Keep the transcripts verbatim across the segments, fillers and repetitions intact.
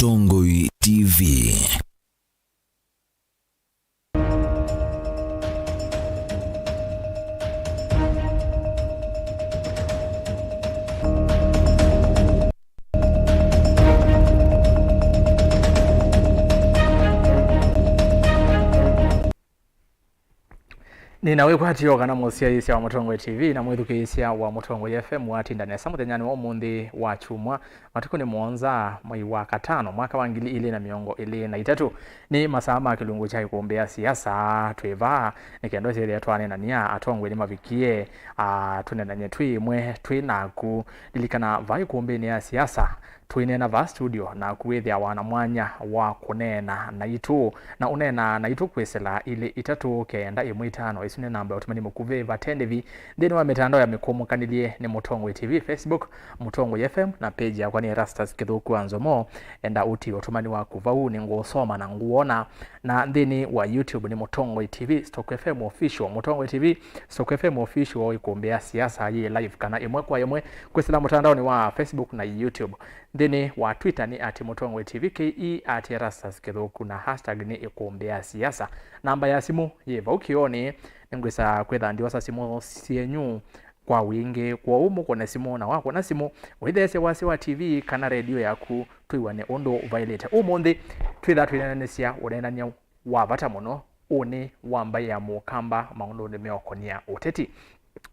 Mũtongoi T V. Nĩ na wĩkwatyo kana mũsyaĩĩsya wa Mũtongoi T V na mwĩthukĩĩsya wa Mũtongoi F M watinda nesa mũthenyanĩ wa ũmũnthĩ wa kyumwa, matukũ nĩ mũonza, mwei wa katano, mwaka wa ngili ilĩ na mĩongo ĩlĩ na itatũ. Nĩ masaa ma kĩlungu kya ĩkũmbĩ ya siasa. Twĩ vaa nĩ kenda syĩthĩa twaneenany'a, atongoi nĩmavikie, a, tũneenany'e twĩ ĩmwe twĩ naku. Lilikana, vaa ĩkũmbĩnĩ ya siasa, twĩneena vaa studio, naku wĩthĩawa na mwanya wa kũneena naitũ, na ũneenaa naitũ kwĩsĩla ilĩ itatũ kenda ĩmwe itano. Ĩsu nĩ namba ya ũtũmani mũkuvĩ vate ndĩvi nthĩnĩ wa mĩtandao ya mĩkũmũkanĩlye nĩ Mũtongoi T V, Facebook, Mũtongoi F M, na page yakwa nĩ Erastus Kĩthũku wa Nzomo. Enda ũtie ũtũmani waku vau, nĩngũũsoma na ngũwona. Na nthĩnĩ wa YouTube nĩ Mũtongoi T V, Stock F M Official, Mũtongoi T V, Stock F M Official, ĩkũmbĩ ya siasa yĩ live kana ĩmwe kwa ĩmwe kwĩsĩla mũtandaonĩ wa Facebook na YouTube. Nthĩnĩ wa Twitter nĩ at Mũtongoi T V K E, at Erastus Kĩthũku, na hashtag nĩ ĩkũmbĩ ya siasa. Namba ya simũ yĩ vau kĩonĩ, nĩngwĩsa kwĩtha ndiosa simũ syenyu kwa wingĩ. Kwoou mũkũne simũ, na wakũna simũ, wĩtheesye wasya wa T V kana redio yaku, twĩw'ane ũndũ vaĩlĩte. Ũmũnthĩ twĩtha twĩneenanĩsya ũneenany'a wa vata mũno ũnĩ wa mbaĩ ya Mũkamba maũndũnĩ meũkonia ũteti.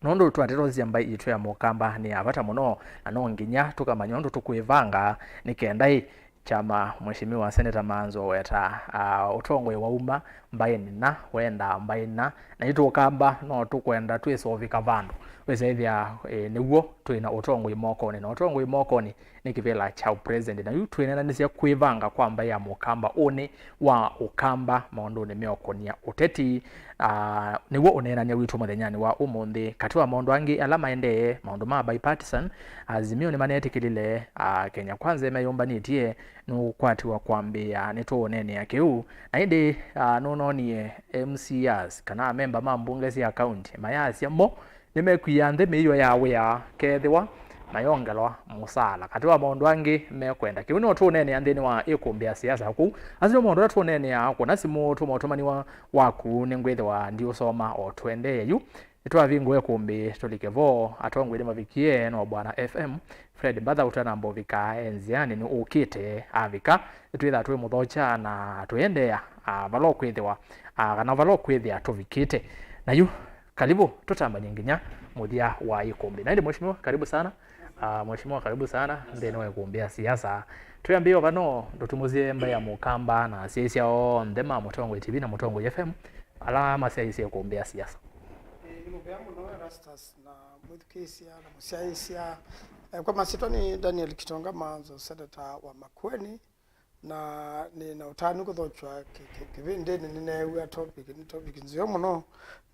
Nũndũ twatetothya mbaĩ yitũ ya Mũkamba nĩ ya vata mũno, na no nginya tũkamanya ũndũ tũkwĩvanga nĩ kenda ĩ kyama Mheshimiwa Senator Manzo weta, ah, ũtongoi wauma mbaĩnĩ na wendaa mbaĩnĩ na, na itũ Ũkamba no tũkwenda twĩsovika vandũ. Wĩsethĩa, eh, nĩw'o twĩ na ũtongoi mokonĩ, na ũtongoi mokonĩ nĩ kĩvĩla kya ũpresident. Na yu twĩneenanĩsya kwĩvanga kwa mbaĩ ya Mũkamba ũnĩ wa Ũkamba maũndũnĩ meũkonia ũteti, ah, nĩw'o ũneenany'a witũ mũthenyanĩ wa ũmũnthĩ. Katĩ wa maũndũ angĩ ala maendee, maũndũ ma bipartisan, Azimio nĩmanetĩkĩlile, ah, Kenya Kwanza meyũmbanĩtye nũkwatiwa kwambĩĩa nĩtũũneenea kĩu. Na ĩndĩ, ah, nũnoonie M C As kana amemba ma mbunge sya kaunti mayasya mo nĩmekwia nthĩ mĩio ya wĩa kethĩwa mayongelwa mũsaala, katĩ wa maũndũ angĩ mekwenda. Kĩu no tũũneenea nthĩnĩ wa ĩkũmbĩ ya siasa kũu. Asu nĩmo maũndũ ala tũũneenea. Kũna simũ, tũma ũtũmani wa, waku, nĩngwĩthĩwa ndiũsoma o tũendee yu. Nĩtwavingũa ĩkũmbĩ tũlike vo, atongoi nĩmavikie, no Bwana F M Fred Mbatha ũtanamba ũvika e nzĩanĩ nĩ ũkĩte, avika, nĩtwĩthaa twĩmũthokya na tũendeea, ah, vala ũkwĩthĩwa, ah, kana vala ũkwĩthĩa tũvikĩte. Na yu, karibu, tũtambany'e nginya mũthya wa ĩkũmbĩ. Na ĩndĩ, Mheshimiwa, karibu sana. Ah, Mheshimiwa, karibu sana nthĩnĩ wa ĩkũmbĩ ya siasa. Twĩambĩe o vano, ndũtumũsye mbaĩ ya Mũkamba na asyaĩĩsya onthe ma Mũtongoi T V na Mũtongoi F M ala masyaĩĩsye ĩkũmbĩ ya siasa. Ĩĩ, nĩ mũvea mũno, Erastus, na mwĩthukĩĩsya na mũsyaĩĩsya. Eh, kwa masyĩtwa nĩ Daniel Kitonga Manzo, seneta wa Makueni, na nĩ na ũtanu kũthokya kĩ-, kĩ-, kĩvĩndĩnĩ. Nĩneew'a topic, nĩ topic nzeo mũno,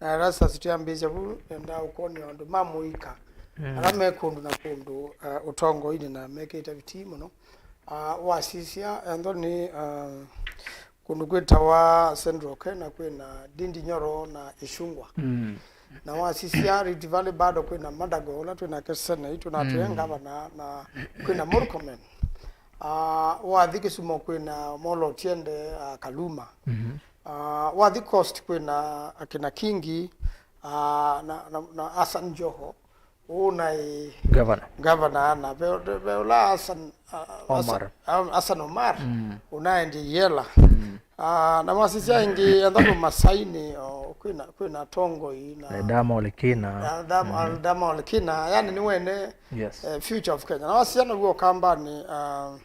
na Erastus, twĩambĩĩsya vu, nendaa ũkwony'a andũ ma mũika, mm, ala me kũndũ na kũndũ, eh, ũtongoinĩ na mekĩte vitii mũno. Ah, wasisya, ethwa nĩ, ah, kũndũ kwĩtawa Central Kenya kwĩna Ndindi Nyoro na Ichung'wah. Mm. Na wasisya Rift Valley bado kwĩna Madago, ũla twĩ nake Senate, na twĩ, mm, ngavana, na kwĩna Murkomen. Ah, wathi Kisumu kwĩna Molo Otiende, ah, Kaluma. Mhm. Ah, wathi Coast kwĩna akina Kingi, ah, na, na, na Hassan Joho. Ũũ naĩ governor. Governor, na ve, ve ũla Hassan, ah, Omar. Hassan, ah, Hassan Omar, mm, ũnaendie Yela. Mm. Ah, na masisya ĩngĩ, ethwa nĩ Masaini, o, kwĩna, kwĩna atongoi na Ledama Olekina. Ledama, mhm, Ledama Olekina, yani nĩ wene, yes, eh, future of Kenya. Na wasisya naw'o Ũkambanĩ, ah,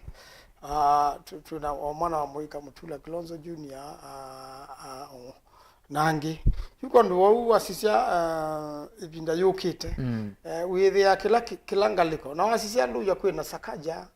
ah, tu-, twĩna o mwana wa mũika Mutula Kilonzo Junior, ah, ah, o, na angĩ. Yu kwondũ wou wasisya, eh, ĩvinda yũkĩte, mm, eh, wĩthĩa kĩla kĩ-, kĩla ngalĩko. Na wasisya Luhya kwĩna Sakaja,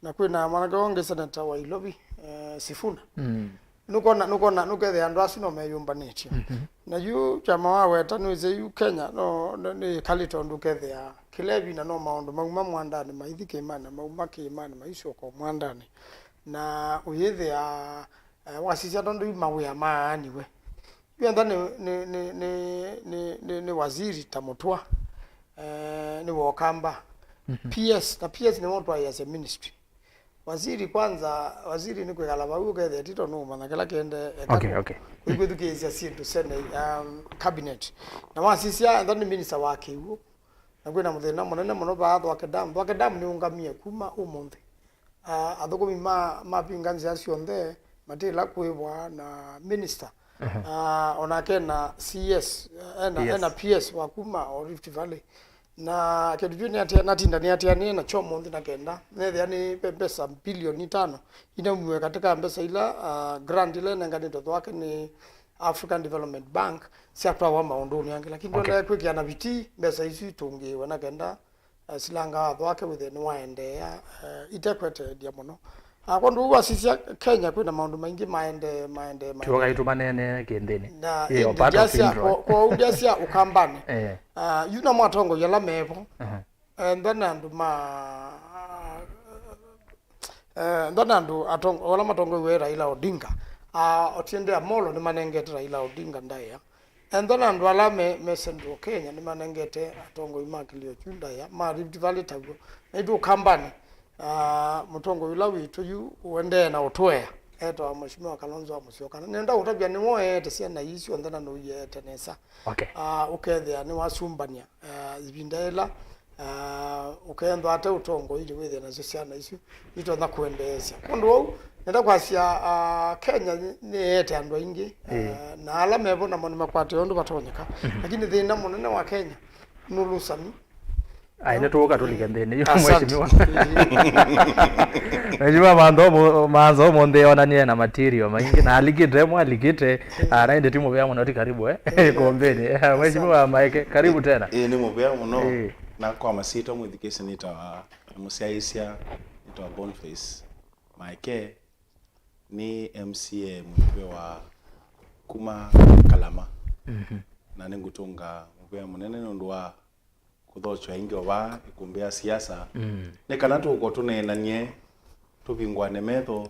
na kwĩna mwanake ũngĩ seneta wa Ilovi, eh, Sifuna. Mm. Nũkona, nũkona, nũkethĩa andũ asu no meyũmbanĩtye. Mhm. Na yu kyama waweta nĩwĩsĩ yu Kenya, no, no, nĩ ĩkalĩte ũndũ ũkethĩa kĩla ĩvinda no maũndũ mauma mwandanĩ, maithi kĩĩmanĩ, mauma kĩĩmanĩ, maisyoka o mwandanĩ. Na ũyĩthĩa, eh, wasisya tondũ yu mawĩa maaniwe. Yu enda nĩ, nĩ, nĩ waziri ta Mũtũa, eh, nĩ wa Ũkamba. Mhm. P S, na P S nĩwe ũtwaĩĩasya ministry. Waziri kwanza, waziri nĩ kwĩkala vau ũkethĩa tito nũũmanya kĩla kĩendee eka. Okay, okay. Kwĩthukĩĩsya syĩndũ sene, um, cabinet. Na wasisya, ethwa nĩ minister wa kĩw'ũ, na kwĩna mũthĩna mũnene mũno vaa Thwake Dam. Thwake Dam nĩũngamie kuma ũmũnthĩ. Ah, athũkũmi ma, mavinga nzĩa syonthe matĩla kwĩvwa na minister. Aha. Ah, onake ena C S, ena, Yes. ena P S wa kuma o Rift Valley. Na kĩndũ kyu nĩatia-, natinda nĩatianĩe nakyo ũmũnthĩ na kenda nethĩa nĩ ve-, mbesa bilioni itano inaumiwe katika mbesa ila, ah, grant ila inenganĩtwe Thwake nĩ African Development Bank syatwawa maũndũnĩ angĩ, lakini Okay. tũendeee kwĩkĩa na vitii mbesa isu itũngĩĩwe na kenda, ah, silanga wa Thwake wĩthĩe nĩwaendeea, ah, itekweteelya mũno. Ah, kwondũ ũu wasisya Kenya kwĩna maũndũ maingĩ maendee, maendee, maendee. Tũkai tũmaneenee kĩnthĩnĩ. Na Ĩĩ, ĩndĩ part of ndiasya, Indro. Kwa, kwa ũu ndiasya Ũkambanĩ. Eh. Ah, yu na mwatongoi ala mevo. Aha. Enda na andũ ma, eh, enda na andũ atong-, ala matongoiwe Raila Odinga. Ah, Otiende Amolo nĩmanengete Raila Odinga ndaĩa. Enda na andũ ala me, me Central Kenya nĩmanengete atongoi ma kĩlio kyu ndaĩa, ma Rift Valley taw'o. Naitũ Ũkambanĩ, ah, mũtongoi ũla witũ yu ũendee na ũtũea, etawa Mheshimiwa Kalonzo wa Musyoka. Na nenda ũtavya nĩwoeete syana ii syonthe na nũiete nesa. Okay. Ah, ũkethĩa nĩwasumbany'a, ah, ĩvinda ĩla, ah, ũkethwa ate ũtongoilye wĩthĩe nasyo syana isu nitonya kũendeesya. Ũndũ ũu, nenda kwasya, ah, Kenya nĩ-, nĩyeete andũ aingĩ, Ĩĩ. ah, na ala mevo namo nĩmakwatĩe ũndũ vatonyeka. Mhm. Lakini thĩna mũnene wa Kenya nĩ ũlũsani. Ai, nĩtũũka tũlike nthĩnĩ yu, Asante. Mheshimiwa. Mheshimiwa Mantho, Mantho ũmũnthĩ onanie na material maingĩ, na alikĩte, mwalikĩte, ah, na ĩndĩ ti mũvea mũno, ti karibu, eh, kũmbĩnĩ. Eh, Mheshimiwa Maeke, karibu tena. Ĩĩ, nĩ mũvea mũno. Ĩĩ. Na kwa masyĩtwa mwĩthukĩĩsya nĩtawa, mũsyaĩĩsya, nĩtawa Boniface Maeke, nĩ M C A mũtwe wa kuma Kalama. Mhm. Na nĩngũtũnga mũvea mũnene nũndũ wa kũthokya aingĩ o vaa ĩkũmbĩ ya siasa, Mm. nĩ kana tũũko tũneenany'e, tũvingũane metho,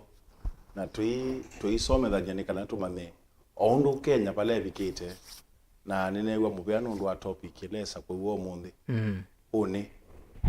na tũi-, tũisomethany'a nĩ kana tũmanye o ũndũ Kenya vala ĩvikĩte. Na nĩneew'a mũvea nũndũ wa topic ĩla ĩsakwĩw'a ũmũnthĩ. Mm. Ũnĩ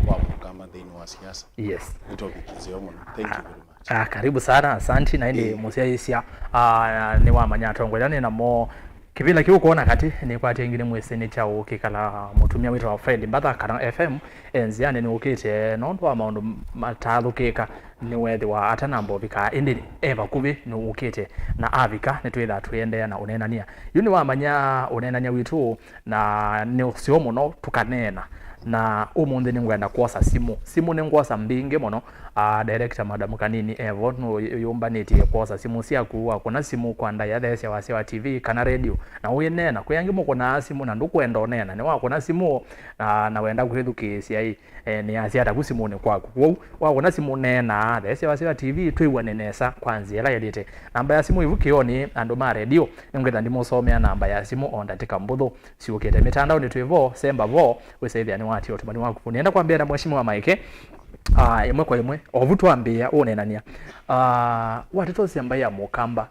wa mũkamba nthĩnĩ wa siasa. Yes. Nĩ topic nzeo mũno. Thank you very much. Ah, karibu sana, asanti. Na ĩndĩ Ĩĩ. mũsyaĩĩsya, ah, nĩwamanya atongoria nĩ namo. Kĩvĩla kĩu ũkwona katĩ nĩkwatie ngini mwĩsĩ nĩ kya ũkĩkala mũtumĩa wĩtawa Fred Mbatha kana F M e nzĩanĩ nĩũkĩte nũndũ wa maũndũ matathũkĩka nĩwethĩwa atanamba ũvika, ĩndĩ e vakuvĩ nĩũkĩte na avika nĩtwĩthaa tũiendeea na ũneenany'a. Yu nĩwamanya ũneenany'a witũ na nĩ ũseo mũno tũkaneena. Na ũmũnthĩ nĩngwenda kwosa simũ. Simũ nĩngwosa mbingĩ mũno. Ah, director Madam Kanini evo nũyũmbanĩtye kwosa simũ syaku, wakũna simũ kwa ndaĩa theesya wasya wa T V kana radio, na ũineena. Kwĩ angĩ mũkũnaa simũ na ndũkwenda ũneena. Nĩwakũna simũ, ah, na wenda kwĩthukĩĩsya ĩ, eh, nĩasya ataku simũnĩ kwaku. Kwoou, wakũna simũ neenaa, theesya wasya wa T V, twĩw'ane nesa kwa nzĩa ĩla yaĩlĩte. Namba ya simũ ĩvu kĩonĩ, andũ ma radio, nĩngwĩtha ndimũsomea namba ya simũ o ndatĩka mbũthũ. Siũkĩte mĩtandaonĩ twĩ vo, semba vo, wĩsaĩthĩa nĩwatia ũtũmani waku. Nĩenda kwambĩa na Mheshimiwa Maeke, ah, ĩmwe kwa ĩmwe, o vu twambĩĩa ũneenany'a. Ah, watĩtosya mbaĩ ya Mũkamba,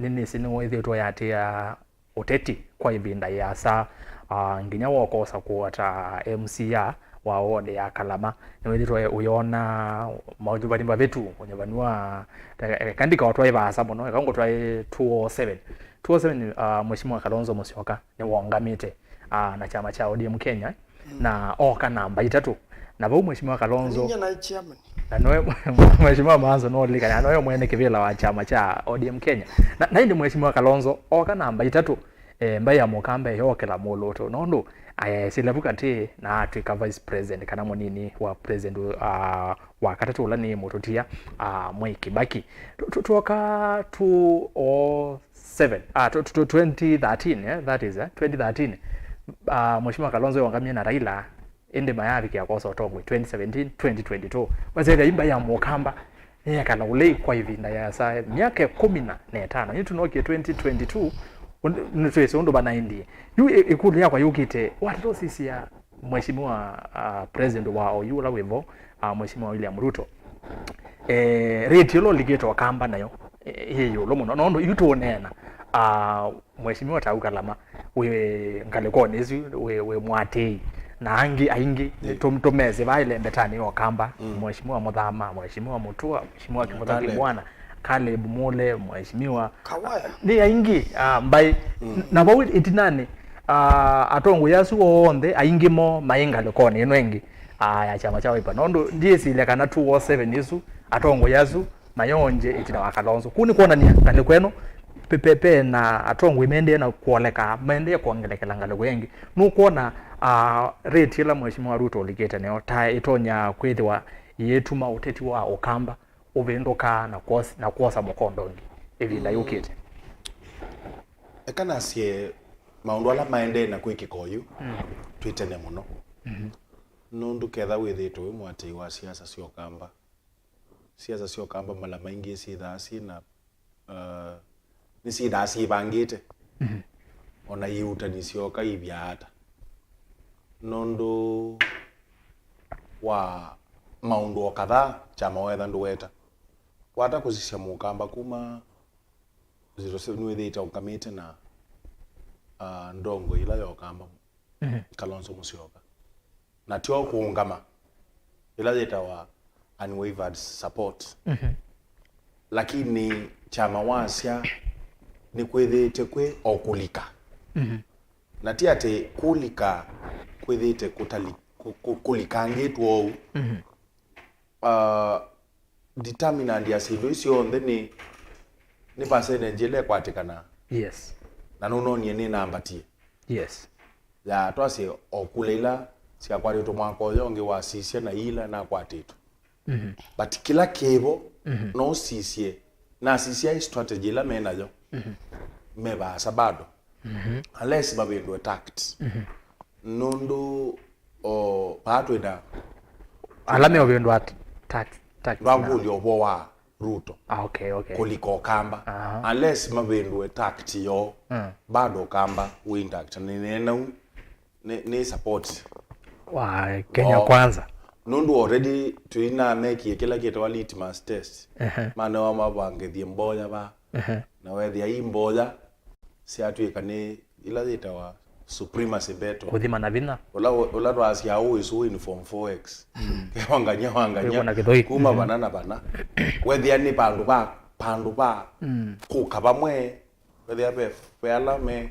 nĩnĩsĩ nĩwĩthĩĩtwe ũyatĩĩa ũteti kwa ĩvinda yĩasa, ah, nginya wokosa kũa ta M C A wa ward ya Kalama. Nĩwĩthĩĩtwe ũyona maũnyuvani mavĩtu, ũnyuvani wa, eka ndikaũtwae vaasa mũno, eka ngũtwae two oh seven. Two oh seven, ah, Mheshimiwa Kalonzo Musyoka nĩwongamĩte, ah, na kyama kya O D M Kenya, mm, na ooka namba itatũ. Na vau Mheshimiwa Kalonzo, Ninye naĩ chairman. Na noe Mheshimiwa Manzo nolilikana, noe mwene kĩvĩla wa kyama kya O D M Kenya. Na, na ĩndĩ Mheshimiwa Kalonzo ooka namba itatũ, eh, mbaĩ ya Mũkamba yookĩla mũlũtũ. Nũndũ aesĩle vu katĩ na atw'ĩka vice president kana mũnini wa president, ah, wa katatũ ũla nĩ mũtũtia, ah, Mwai Kibaki. Tu-, tu-, tuoka two oh seven, ah, tw-, tw-, twenty thirteen, eh, that is, eh, twenty thirteen, ah, Mheshimiwa Kalonzo yongamie na Raila, ĩndĩ mayavikĩa kwosa ũtongoi twenty seventeen, twenty twenty-two. Wasethĩa imba ya Mũkamba yekala ũlei kwa ĩvinda yĩasa, myaka ĩkũmi na ĩtano. Yu tũnokie twenty twenty-two, und-, nĩtwĩsĩ ũndũ vanaendie. Yu ĩ-, ĩkũlyo yakwa yũkĩte, watata ũsisya Mheshimiwa, ah, President wa oyu ũla wĩvo, ah, Mheshimiwa William Ruto. Eh, rate ĩla ũlikĩte Ũkamba nayo, eh, yĩ ĩũlũ mũno. Nũndũ yu tũũneena, ah, Mheshimiwa Tau Kalama, wĩ ngalĩkonĩ ĩsu, wĩ, wĩ mũatĩĩi. na angĩ aingĩ. Nĩ tũ- tũmesĩ vaa ĩlembetanĩ ya Ũkamba, Mheshimiwa Mũthama, Mheshimiwa Mũtua, Mheshimiwa Kĩmũtha Kĩmwana, Caleb Mule, Mheshimiwa, Kawaya. Nĩ aingĩ, ah, mbaĩ. Na vau ĩtinanĩ, ah, atongoi asu onthe, aingĩ moo maĩ ngalĩkonĩ ĩno ĩngĩ, ah, ya kyama kya Wiper. Nũndũ ndyĩsĩlya kana two oh seven ĩsu, atongoi asu mayonje ĩtina wa Kalonzo. Kũu nĩ kwonania ngalĩko ĩno pe- pe- pe na atongoi maendee na kuoleka, maendee kwongelekela ngalĩko ĩngĩ. Nũkwona, ah, rate ĩla Mheshimiwa Ruto ũlikĩte nayo ta ĩtonya kwĩthĩwa yĩtuma ũteti wa Ũkamba ũvĩndũka na kwosa, na kwosa mũkondo ũngĩ ĩvinda yũkĩte? Eka nasye maũndũ ala maendee na kwĩkĩka oyu twĩ tene mũno. Nũndũ ketha wĩthĩĩtwe wĩ mũatĩĩi wa siasa sya Ũkamba, siasa sya Ũkamba mala maingĩ syĩthaa syĩ na, uh, nĩsyĩthaa syĩvangĩte. Ona iuutani syoka ivyaa ata nũndũ wa maũndũ o kadhaa kyama weetha ndũweta. Wata kũsisya Mũkamba kuma zero seven nĩwĩthĩĩte ũngamĩte na, uh, ndongo ila ya Ũkamba, Kalonzo Musyoka. Na tyo kũũngama, ĩla yĩtawa unwavered support. Lakini kyama wasya nĩkwĩthĩĩte kwĩ o kũlika. Na ti atĩ kũlika kwĩthĩĩte kũtali-, kũ- kũ- kũlikangĩtwe ũu. Uh, determinant ya syĩndũ isu syonthe nĩ, nĩ percentage ĩla ĩkwatĩkana. Yes. Na nũnonie nĩnambatie. Yes. Ya twasye o kula ila syakwatĩtwe mwaka ũyũ ũngĩ wasisya na ila nakwatĩtwe. But kĩla kĩvo no ũsisye, nasisya ĩ strategy ĩla me nayo, me vaasa bado. Unless mavĩndũe tact. Nũndũ o paa twĩna ala meũvĩndũa tact, tact na ndwakũlya ũvoo wa Ruto. Ah, okay, okay. Kũlika Ũkamba. Aha. Unless mavĩndũe tact yoo, bado Ũkamba wĩ intact. Na nĩneena ũu, nĩ, nĩ support wa Kenya Kwanza. Nũndũ already tũinamekie kĩla kĩtawa litmus test. Ehe. Manewa mavangĩthie mboya va. Ehe. Na wethĩa ii mboya syatw'ĩka nĩ ila yĩtawa supremacy battle. Kũthima na vinya. Ũla, ũla twasya ũũ ĩsu in form four X. Kewangany'a, wangany'a. Kwĩkũna kĩthũi. Kuma vana na vana. Wethĩa nĩ vandũ va, vandũ va kũka vamwe. Wethĩa ve, ve ala me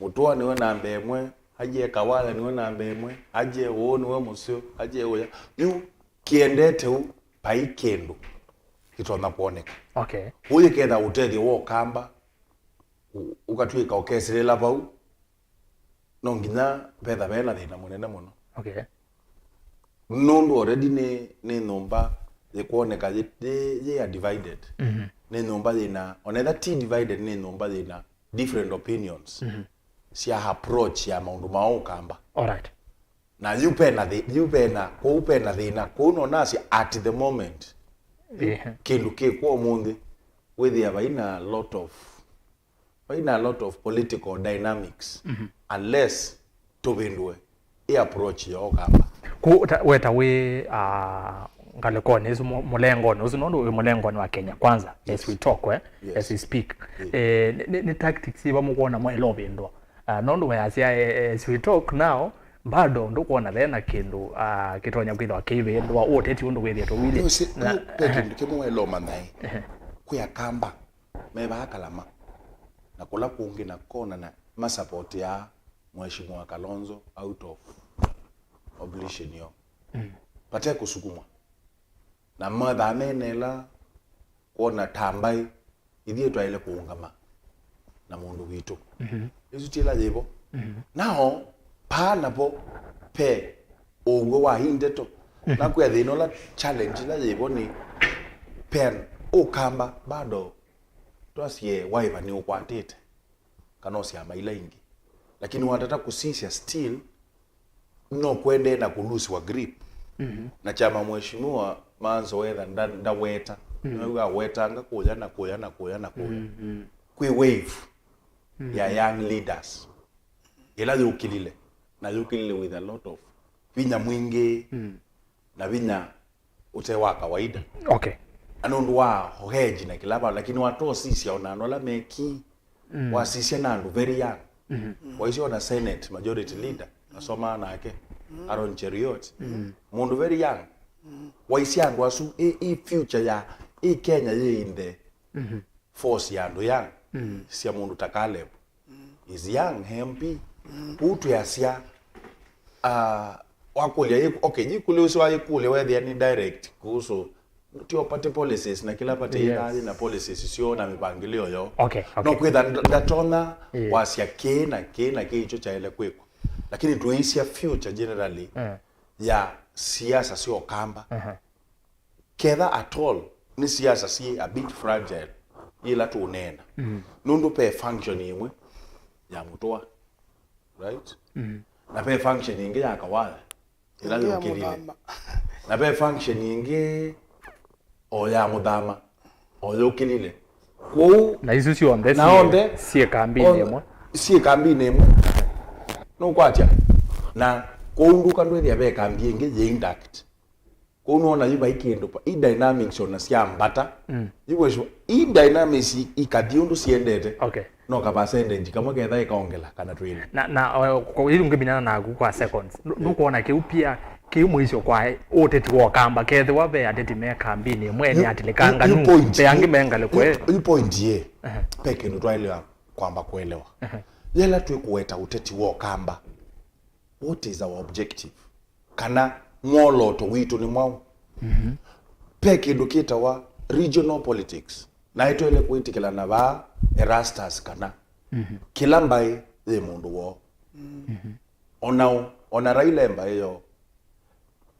Mũtũa nĩwe namba ĩmwe, ajie Kawaya nĩwe namba ĩmwe, ajie ũũ nĩwe mũseo, ajie ũya. Yu kĩendete ũu, vai kĩndũ kĩtonya kwoneka. Okay. Ũyĩketha ũtethyo wa Ũkamba, ũ- ũkatw'ĩka ũkesĩlĩla vau, no nginya vetha ve na thĩna mũnene mũno. Okay. Nũndũ already nĩ, nĩ nyũmba yĩkwoneka yĩ, yĩ, yĩ a divided. Nĩ nyũmba yĩna, onetha ti divided, nĩ nyũmba yĩna different opinions sya approach ya maũndũ ma Ũkamba. Alright. Na yu pena thi- yu pena, kũu pena thĩna, kũu nonasya at the moment, yu kĩndũ kĩkw'o ũmũnthĩ, wĩthĩa vaina a lot of, vaina a lot of political dynamics, unless tũvĩndũe ĩ approach ya Ũkamba. Kũ- ta- weta wĩ, ah, ngalĩkonĩ ĩsu, mũ- mũlengonĩ ũsu, nũndũ wĩ mũlengonĩ wa Kenya Kwanza, as we talk, eh, as we speak. Eh, nĩ- nĩ- nĩ tactics iva mũkwona mwaĩle ũvĩndũa? Ah, nũndũ weasya, eh, as we talk now, bado ndũkwona vena kĩndũ, ah, kĩtonya kwĩthĩwa kĩivĩndũa ũteti ũndũ wĩthĩĩtwe wĩlĩ. Nũsĩ- na- nũ- ve kĩndũ kĩmwe waĩle ũmanyae. Kwĩ Akamba me vaa Kalama na kũla kũngĩ na kona na masupportĩaa Mheshimiwa Kalonzo out of obligation yo. Vate kũsukumwa. Na mathaa menela kwona ta mbaĩ, ithyĩ twaĩle kũũngama na mũndũ witũ. Ĩsu ti ĩla yĩvo. Nao, paa navo, pe ũw'o wa i ndeto. Nakwĩa thĩna ũla challenge ĩla yĩvo nĩ pen Ũkamba bado twasye Wiper nĩũkwatĩte. Kana o syama ila ingĩ. Lakini watata kũsisya still, no kũendee na kũlusiwa grip. Na kyama Mheshimiwa Manzo wetha nda- ndaweta. Nĩwĩw'a awetanga kũya na kũya na kũya na kũya. Kwĩ wave ya young leaders ĩla yũkĩlile, na yũkĩlile with a lot of vinya mwingĩ na vinya ũte wa kawaida. Okay. Na nũndũ wa oheji na kĩla vandũ, lakini watosisya ona andũ ala meki, wasisya na andũ very young. Waisye ona Senate majority leader, nasomaa nake. Aaron Cheruiyot, mũndũ very young, waisye andũ asu, ĩ, ĩ future ya, ĩ Kenya yĩ in the force ya andũ young, sya mũndũ ta Caleb is young, he M P. Kũu twĩasya, ah, wakũlya yĩ, okay, yĩkũlyo ũsu wayĩkũlya wethĩa nĩ direct kuhusu tio party policies na kĩla party Yes. ĩna, ĩna policies syoo na mĩpangĩlĩo yoo. Okay, okay. No kwĩtha nd-, ndatonya Yeah. wasya kĩĩ na kĩĩ na kĩĩ ikyo kyaĩle kwĩkwa. Lakini tũisya future generally Yeah. ya siasa sya Ũkamba. Aha. Ketha at all nĩ siasa syĩ a bit fragile yĩla tũũneena. Nũndũ ve function ĩmwe ya Mũtũa, right? Na ve function ĩngĩ ya Kawaya ĩla Ĩngĩ ya yũkĩlile. Mũthama. Na ve function ĩngĩ o ya Mũthama o yũkĩlile. Kwoou Na isu syonthe na syĩ, onthe syĩ kambinĩ on-, ĩmwe. syĩ kambinĩ ĩmwe. Nũkwatya? Na kwoou nduka ndwĩthĩa ve kambi ĩngĩ yĩ intact. Kwoou nũona yu vai kĩndũ pa, i dynamics ona syambata. Mm. Yu wĩswa, i dynamics i-, ikathi ũndũ siendete. Okay. No ka percentage kamwe ketha ĩkaongela kana twĩlĩ. Na, na, o, ko-, ili ngĩminana naku kwa seconds. Nu-, nukuona kĩu pia, kĩu mũisyo kwa ũteti wa Ũkamba, kethĩwa ve ateti me kambinĩ ĩmwe nĩ Yu-, atilikanga yu-, yu nu, point, ve angĩ yu-, me ngalĩko yu-, ĩ. Yu point yĩ, Ehe. Ve kĩndũ twaĩlĩwa kwamba kũelewa. Ehe. Yĩla twĩkũweta ũteti wa Ũkamba, what is our objective? Kana mwolooto witũ nĩ mwaũ? Ve kĩndũ kĩtawa regional politics. Na ĩtwele kwĩtĩkĩlana vaa Erastus kana kĩla mbaĩ yĩ mũndũ woo. Ona ũ, ona Raila e mbaĩ yoo.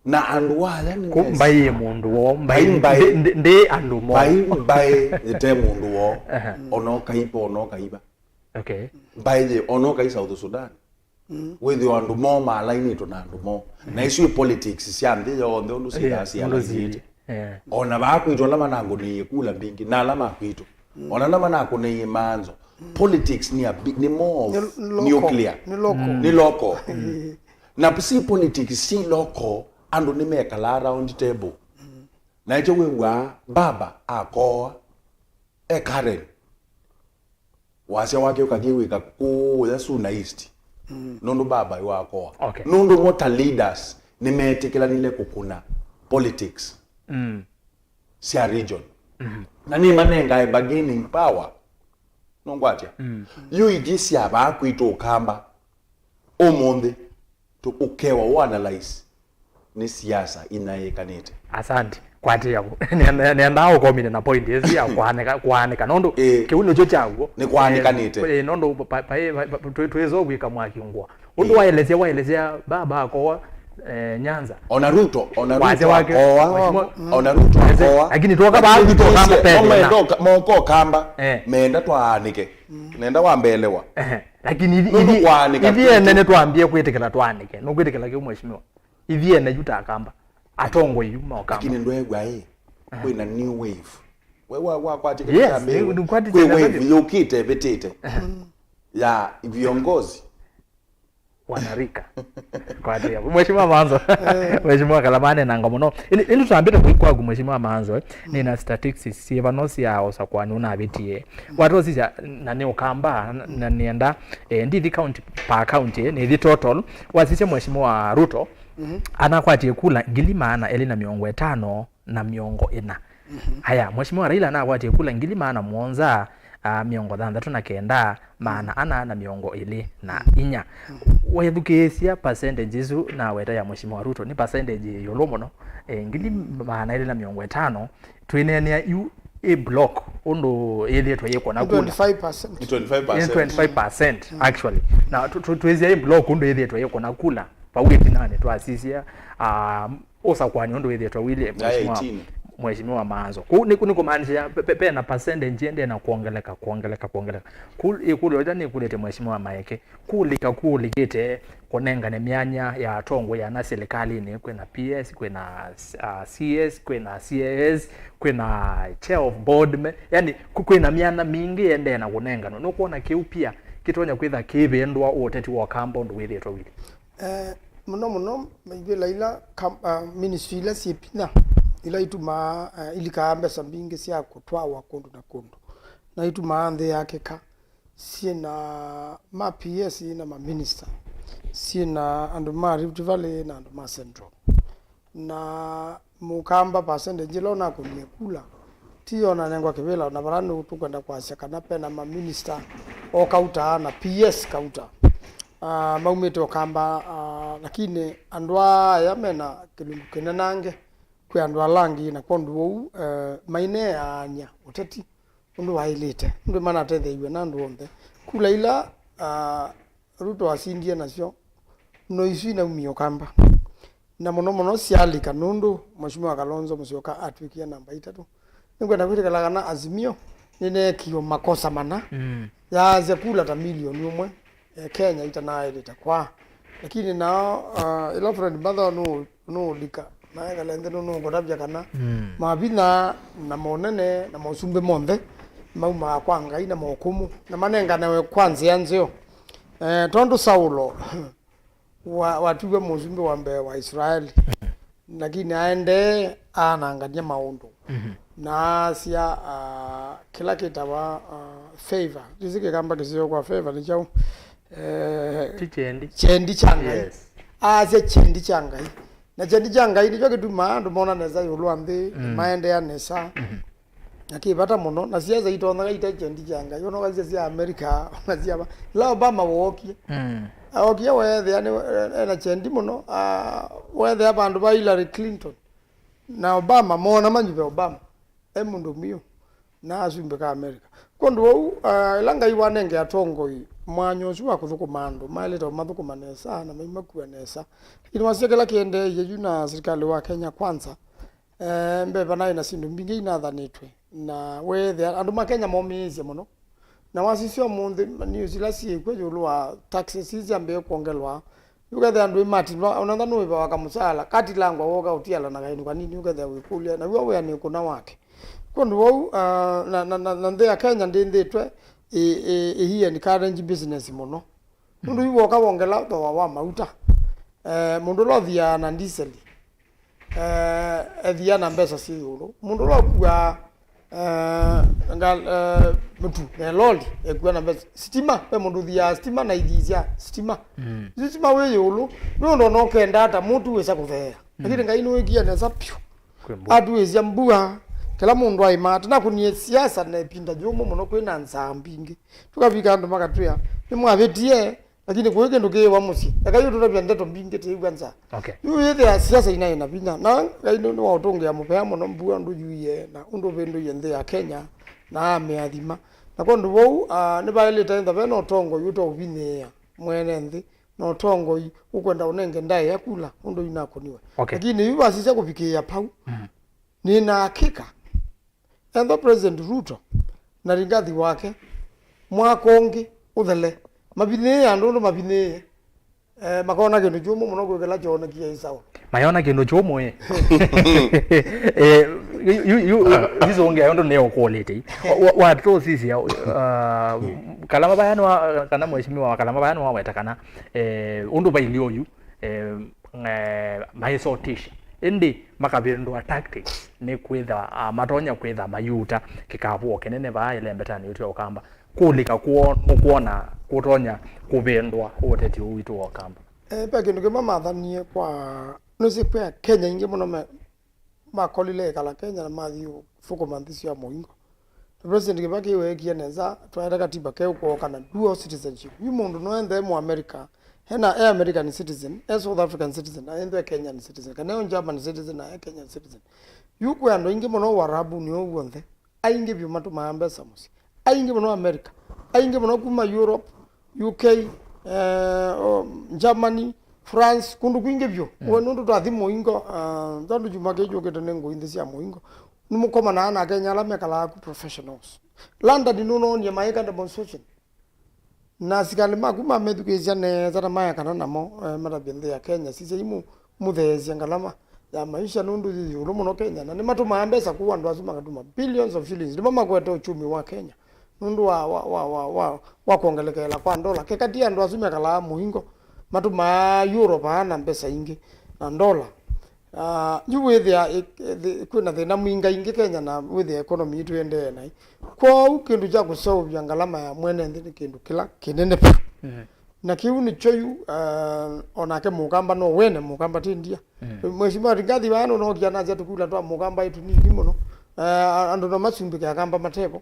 Na andũ aya nĩ Kũ mbaĩ yĩ mũndũ woo, mbaĩ Mbaĩ, mbaĩ. Ndĩ, ndĩ, ndĩ andũ moo. Mbaĩ, mbaĩ yĩte mũndũ woo. Aha. Ona ũkaipa, ona ũkaiva. Okay. Mbaĩ yĩ, ona ũkai South Sudan. Wĩthĩwa andũ moo malainĩtwe na andũ moo. Na isu ĩ politics sya nthĩ yonthe ũndũ Yeah, siĩthaa ũndũ sialainĩte. Zili. Yeah. Ona vaa kwitũ ala manakũnĩie kula mbingĩ, na ala ma kwitũ. Ona ala manakũnĩie maanzo. Politics nĩ a bi-, nĩ more of Nĩ, nĩ local. nuclear. Nĩ local. Nĩ local. Na si politics si local, andũ nĩmekalaa round table. Na ĩkyo wĩw'aa baba akoa, e Karen. Wasya wake ũkathi wĩka kũũya Suna East. Nũndũ baba yu akoa. Okay. Nũndũ mo ta leaders nĩmetĩkĩlanile kũkũna politics Mm. sya region. Na nĩmanengae bargaining power. Nũngwatya? Yu ithyĩ sya vaa kwitũ Ũkamba. Ũmũnthĩ, tũ-, ũkewa ũanalyze nĩ siasa inyaĩĩkanĩte. Asante. Kwatĩĩa vu. Nenda, nendaa ũkomine na point ĩsu ya kwanĩka, kwanĩka. Nũndũ Ĩĩ. kĩu nĩkyo kyaw'o. Nĩ kwanĩkanĩte. Eh, eh, nũndũ pa, pa, pa, pa, twĩ, twĩsoo kwĩka mwaki ngũa. Ũndũ Ĩĩ. waelesya, waelesya baba akoa, eh, Nyanza. Ona Ruto, ona Wasya Ruto wake, akoa. Mheshimiwa Ona Ruto Ese, akoa. lakini tuoka Lakini baadhi tuoka tũisye, mapema. Menda ũka-, moka Ũkamba. Eh. Menda twaanĩke. Nenda wambelewa. Ehe. Lakini ithi, Nũndũ ithi, kwanĩka ithi ene kwitũ. nĩtwambie kwĩtĩkĩla twanĩke. Nũkwĩtĩkĩla kĩu mheshimiwa? Ithi ene yu ta Akamba. Atongoi yu ma Ũkamba. Lakini ndwew'a ĩ, kwĩna new wave. We wa, wa kwatĩkĩla Yes, kĩambĩwe. nĩ, nĩ kwatĩkĩla Kwĩ wave kĩambĩwe. yũkĩte ĩvĩtĩte. Ya viongozi. Wanarika. Kwatĩĩa. Mheshimiwa Maanzo. Mheshimiwa Kalama anenanga mũno. Ĩndĩ, ĩndĩ tũtambĩte kũi kwaku Mheshimiwa Maanzo, eh. Nĩna statistics syĩvano sya ũsakũani ũnavĩtie. Watosisya na nĩ Ũkamba, na, na nĩenda, eh, ndithi county per county, eh, nĩthi total. Wasisya Mheshimiwa Ruto, anakwatie kula ngili maana elĩ na mĩongo ĩtano na mĩongo ĩna. Aya, Mheshimiwa Raila anakwatie kula ngili maana mũonza, ah, mĩongo thanthatũ na kenda, maana ana na mĩongo ĩlĩ na inya. Wethukĩĩsya percentage isu naweta ya Mheshimiwa Ruto, nĩ percentage ĩũlũ mũno, eh, ngili maana elĩ na mĩongo ĩtano, twĩneenea yu ĩ block, ũndũ yĩthĩĩtwe yĩkũna kula. Twenty-five percent. Nĩ twenty-five percent. Nĩ twenty-five percent, actually. Na tũ-, tũ-, twĩsya ĩ block, ũndũ yĩthĩĩtwe yĩkũna kula. Vau ĩtinanĩ twasisya, ah, ũsakũani ũndũ wĩthĩĩtwe wĩlĩ, Ya Mheshimiwa, eighteen. Mheshimiwa Maanzo. Kũu nĩ, nĩ kũmaanisya pe-, pe-, pena percentage ĩendee na kwongeleka, kwongeleka, kwongeleka. Kũ-, ĩkũlyo ĩla nĩkũlĩte Mheshimiwa Maeke, kũlika kũlikĩte kũnengane myanya ya atongoi ana silikalĩnĩ, kwĩna P S, kwĩna, uh, C S, kwĩna C A S, kwĩna chair of board me-, yani, kũ-, kwĩna myanya mingĩ ĩendee na kũnenganwa. Nũkwona kĩu pia kĩtonya kwĩtha kĩvĩndũa ũteti wa Ũkamba ũndũ wĩthĩĩtwe wĩlĩ? Eh, mũno mũno, ivĩla ila kam-, ah, ministry ila syĩ vinya, ila itumaa, ah, ilikaa mbesa mbingĩ sya kũtwawa kũndũ na kũndũ, na itumaa nthĩ yakĩka, syĩ na ma P S na ma minister, syĩ na andũ ma Rift Valley na andũ ma Central. Na Mũkamba percentage ĩla ũnakũnie kula, ti yo nanengwa kĩvĩla, na vala nĩ tũkwenda kwasya kana pena maminista o Kauta na P S Kauta, ah, maumĩte Ũkamba, ah, lakini andũ aa aya mena kĩlungu kĩnenange kwĩ andũ ala angĩ, na kwondũ ũu, eh, maineaany'a ũteti ũndũ waĩlĩte, ũndũ manatetheew'a na andũ onthe. Kula ila, ah, Ruto asindie nasyo, no isu inaumie Ũkamba. Na mũno mũno syalika nũndũ Mheshimiwa Kalonzo Musyoka atw'ĩkie namba itatũ. Nĩngwenda kwĩtĩkĩla kana Azimio nĩneekiwe makosa mana, mm, yaasya kula ta milioni ũmwe, eh, Kenya itanaĩlĩte kwaa. Lakini nao, ah, ĩla Fred Mbatha nũ-, nũũlika, naekala nthĩ nũnũkũtavya kana, mm, mavinya na monene na mosumbĩ monthe maumaa kwa Ngai na mokũmũ, na manenganawe kwa nzĩa nzeo. Eh, tondũ Saulo wa-, watiwe mũsumbĩ wa mbee wa Israeli, lakini aendee aanangany'a maũndũ. Mhm. Na asya, ah, kĩla kĩtawa, ah, favor. Ndĩsĩ Kĩkamba kĩseo kwa favor nĩ kyaũ? Eh, ti kyendi. Kyendi kya Ngai. Yes. Asya kyendi kya Ngai. Na kyendi kya Ngai nĩkyo kĩtumaa andũ mona nesa ĩũlũ wa nthĩ, mm, maendea nesa. Mhm. Na kĩ vata mũno, na siasa itonyaga ite kyendi kya Ngai. Ona ũkasya sya America, ona sya va-, ĩla Obama wookie. Mm. Aokie weethĩa nĩ, ena kyendi mũno, ah, weethĩa vandũ va Hillary Clinton na Obama, moona manyuve Obama. E mũndũ mwiũ, na asumbĩka America. Kwondũ ũu, ah, ĩla Ngai wanenge atongoi mwanya ũsu wa kũthũkũma andũ, maĩlĩte ũmathũkũma nesa na maimakua nesa. Lakini wasya kĩla kĩendeeie yu na sirikali wa Kenya Kwanza, eh, mbee vanaĩ na syĩndũ mbingĩ inathanĩtwe, na weethĩa andũ ma Kenya momĩĩsye mũno. Na wasisya ũmũnthĩ, news ila syĩkw'o ĩũlũ wa taxes ii syambĩĩe kwongelwa, ũkethĩa andũ ĩmatilwa, ona ntha nũĩvawa kamũsaala, katilangwa woka ũtiala na kaĩndũ kanini, ũkethĩa wĩkũlya, naw'o wĩa nĩ kũna wake. Kwondũ wau, ah, na, na, na, na nthĩ ya Kenya ndĩnthĩtwe ĩ, ĩ, ĩ high encourage business mũno. Nũndũ yu woka wongela thooa wa mauta, eh, mũndũ ũla ũthiaa na ndiseli, eh, ethiaa na mbesa syĩ ĩũlũ. Mũndũ ũla ũkuaa, eh, ngal-, eh, mũtu na loli ekua na mbesa. Sitima, ve mũndũ ũthiaa sitima na ithi sya sitima. Mm. Isu sitima wĩ ĩũlũ, nĩ ũndũ ona ũkenda ata mũtu wĩsa kũtheea. Mm. Lakini Ngai nĩwĩkie nesa piũ. Kwĩ mbua. Atwĩsya mbua, kĩla mũndũ aĩmaa. Tũnakũnie siasa na ĩvinda yũmũ mũno kwĩna nzaa mbingĩ. Tũkavika andũ makatwĩa, nĩmwavĩtie, lakini kũĩ kĩndũ kĩĩwa mũsyĩ. Ekai ũtũtavya ndeto mbingĩ tĩĩw'a nzaa. Okay. Yu wĩthĩa siasa inaĩ na vinya. Na Ngai nĩ, nĩwaũtũngĩa mũvea mũno mbua ũndũ yuie na ũndũ ũvĩndũie nthĩ ya Kenya na amĩathima. Na kwondũ vau, ah, nĩvaĩlĩte ĩntha ve na ũtongoi ũtaũvinyĩĩa mwene nthĩ na ũtongoi ũkwenda ũnenge ndaĩa kula ũndũ inakũniwe. Okay. Lakini yu vasisya kũvikĩĩa pau, mm, nĩna hakika, ethwa President Ruto na Rigathi wake, mwaka ũngĩ ũthele, mavinyĩĩe andũ ũndũ mavinyĩĩe, eh, makona kĩndũ kyũmũ mũno kwĩ kĩla kyoonekie ĩ Saũlo. Mayona kĩndũ kyũmũ, ĩ. Eh, yu, yu, yu, yu, sisũngĩa ũndũ nĩũkũlĩte. Wa, wa, watũsisya, uh, Kalama vaya nĩwa-, kana mheshimiwa wa Kalama vaya nĩwaweta kana, eh, ũndũ vailye ũyu, eh, eh, maĩsotisha, ĩndĩ makavĩndũa tactics nĩ kwĩtha, ah, matonya kwĩtha mayuta kĩkavũo kĩnene vaa ĩlembetanĩ ĩtũ ya Ũkamba. Kũlika kwoo nũkwona kũtonya kũvĩndũa ũteti ũũ witũ wa Ũkamba? Eh, ve kĩndũ kĩmwe mathanie kwa, nũsĩ kwĩ Akenya aingĩ mũno me-, makolile ĩkala Kenya na mathi ũthũkũma nthĩ sya mũingo. Na President Kibaki weekie nesa, twaete katiba keũ kwooka na dual citizenship. Yu mũndũ no ethĩwe Mũamerica, ena e American citizen, e South African citizen, na ethĩwe Kenyan citizen, kana e German citizen, na e Kenyan citizen. Yu kwĩ andũ aingĩ mũno Ũarabuni ũũ w'onthe, aingĩ vyũ matũmaa mbesa mũsyĩ, aingĩ mũno America, aingĩ mũno kuma Europe, U K, eh, o, Germany, France, kũndũ kwingĩ vyũ. Mm. We nũndũ twathi mũingo, ah, tondũ kyumwa kĩĩ kyũkĩte nĩ ngũi nthĩ sya mũingo. Nĩmũkomanaa na Akenya ala mekalaa ku professionals. London nũnoonie maĩka demonstration. Na asikalĩ maku mamethukĩĩsya nesa na maekana namo, eh, matavye nthĩ ya Kenya, sisyai mũ-, mũtheesye ngalama ya maisha nũndũ yĩ ĩũlũ mũno Kenya, na nĩmatũmaa mbesa kũu andũ asu makatuma billions of shillings. Nĩmo makwete uchumi wa Kenya nũndũ wa, wa, wa, wa, wa, wa kwongelekeela kwa ndola. Keka ti andũ asu mekalaa mũingo matũmaa euro vaa na mbesa ingĩ na ndola. Ah, yu wĩthĩa ĩ-, ĩ-, thĩ-, kwĩna thĩna mwingaingĩ Kenya na wĩthĩa economy yitũ ĩendee naĩ. Kwoou kĩndũ kya kũseũvya ngalama ya mwene nthĩ nĩ kĩndũ kĩla kĩnene vyũ. Mhm. Na kĩu nĩkyo yu, eh, o nake Mũkamba no wene, Mũkamba ti ndia. Mm. Mheshimiwa Rigathi vaa nũnookie anasya tũkula twa Mũkamba ĩ tũnini mũno. Eh, andũ no masumbĩke Akamba matevo.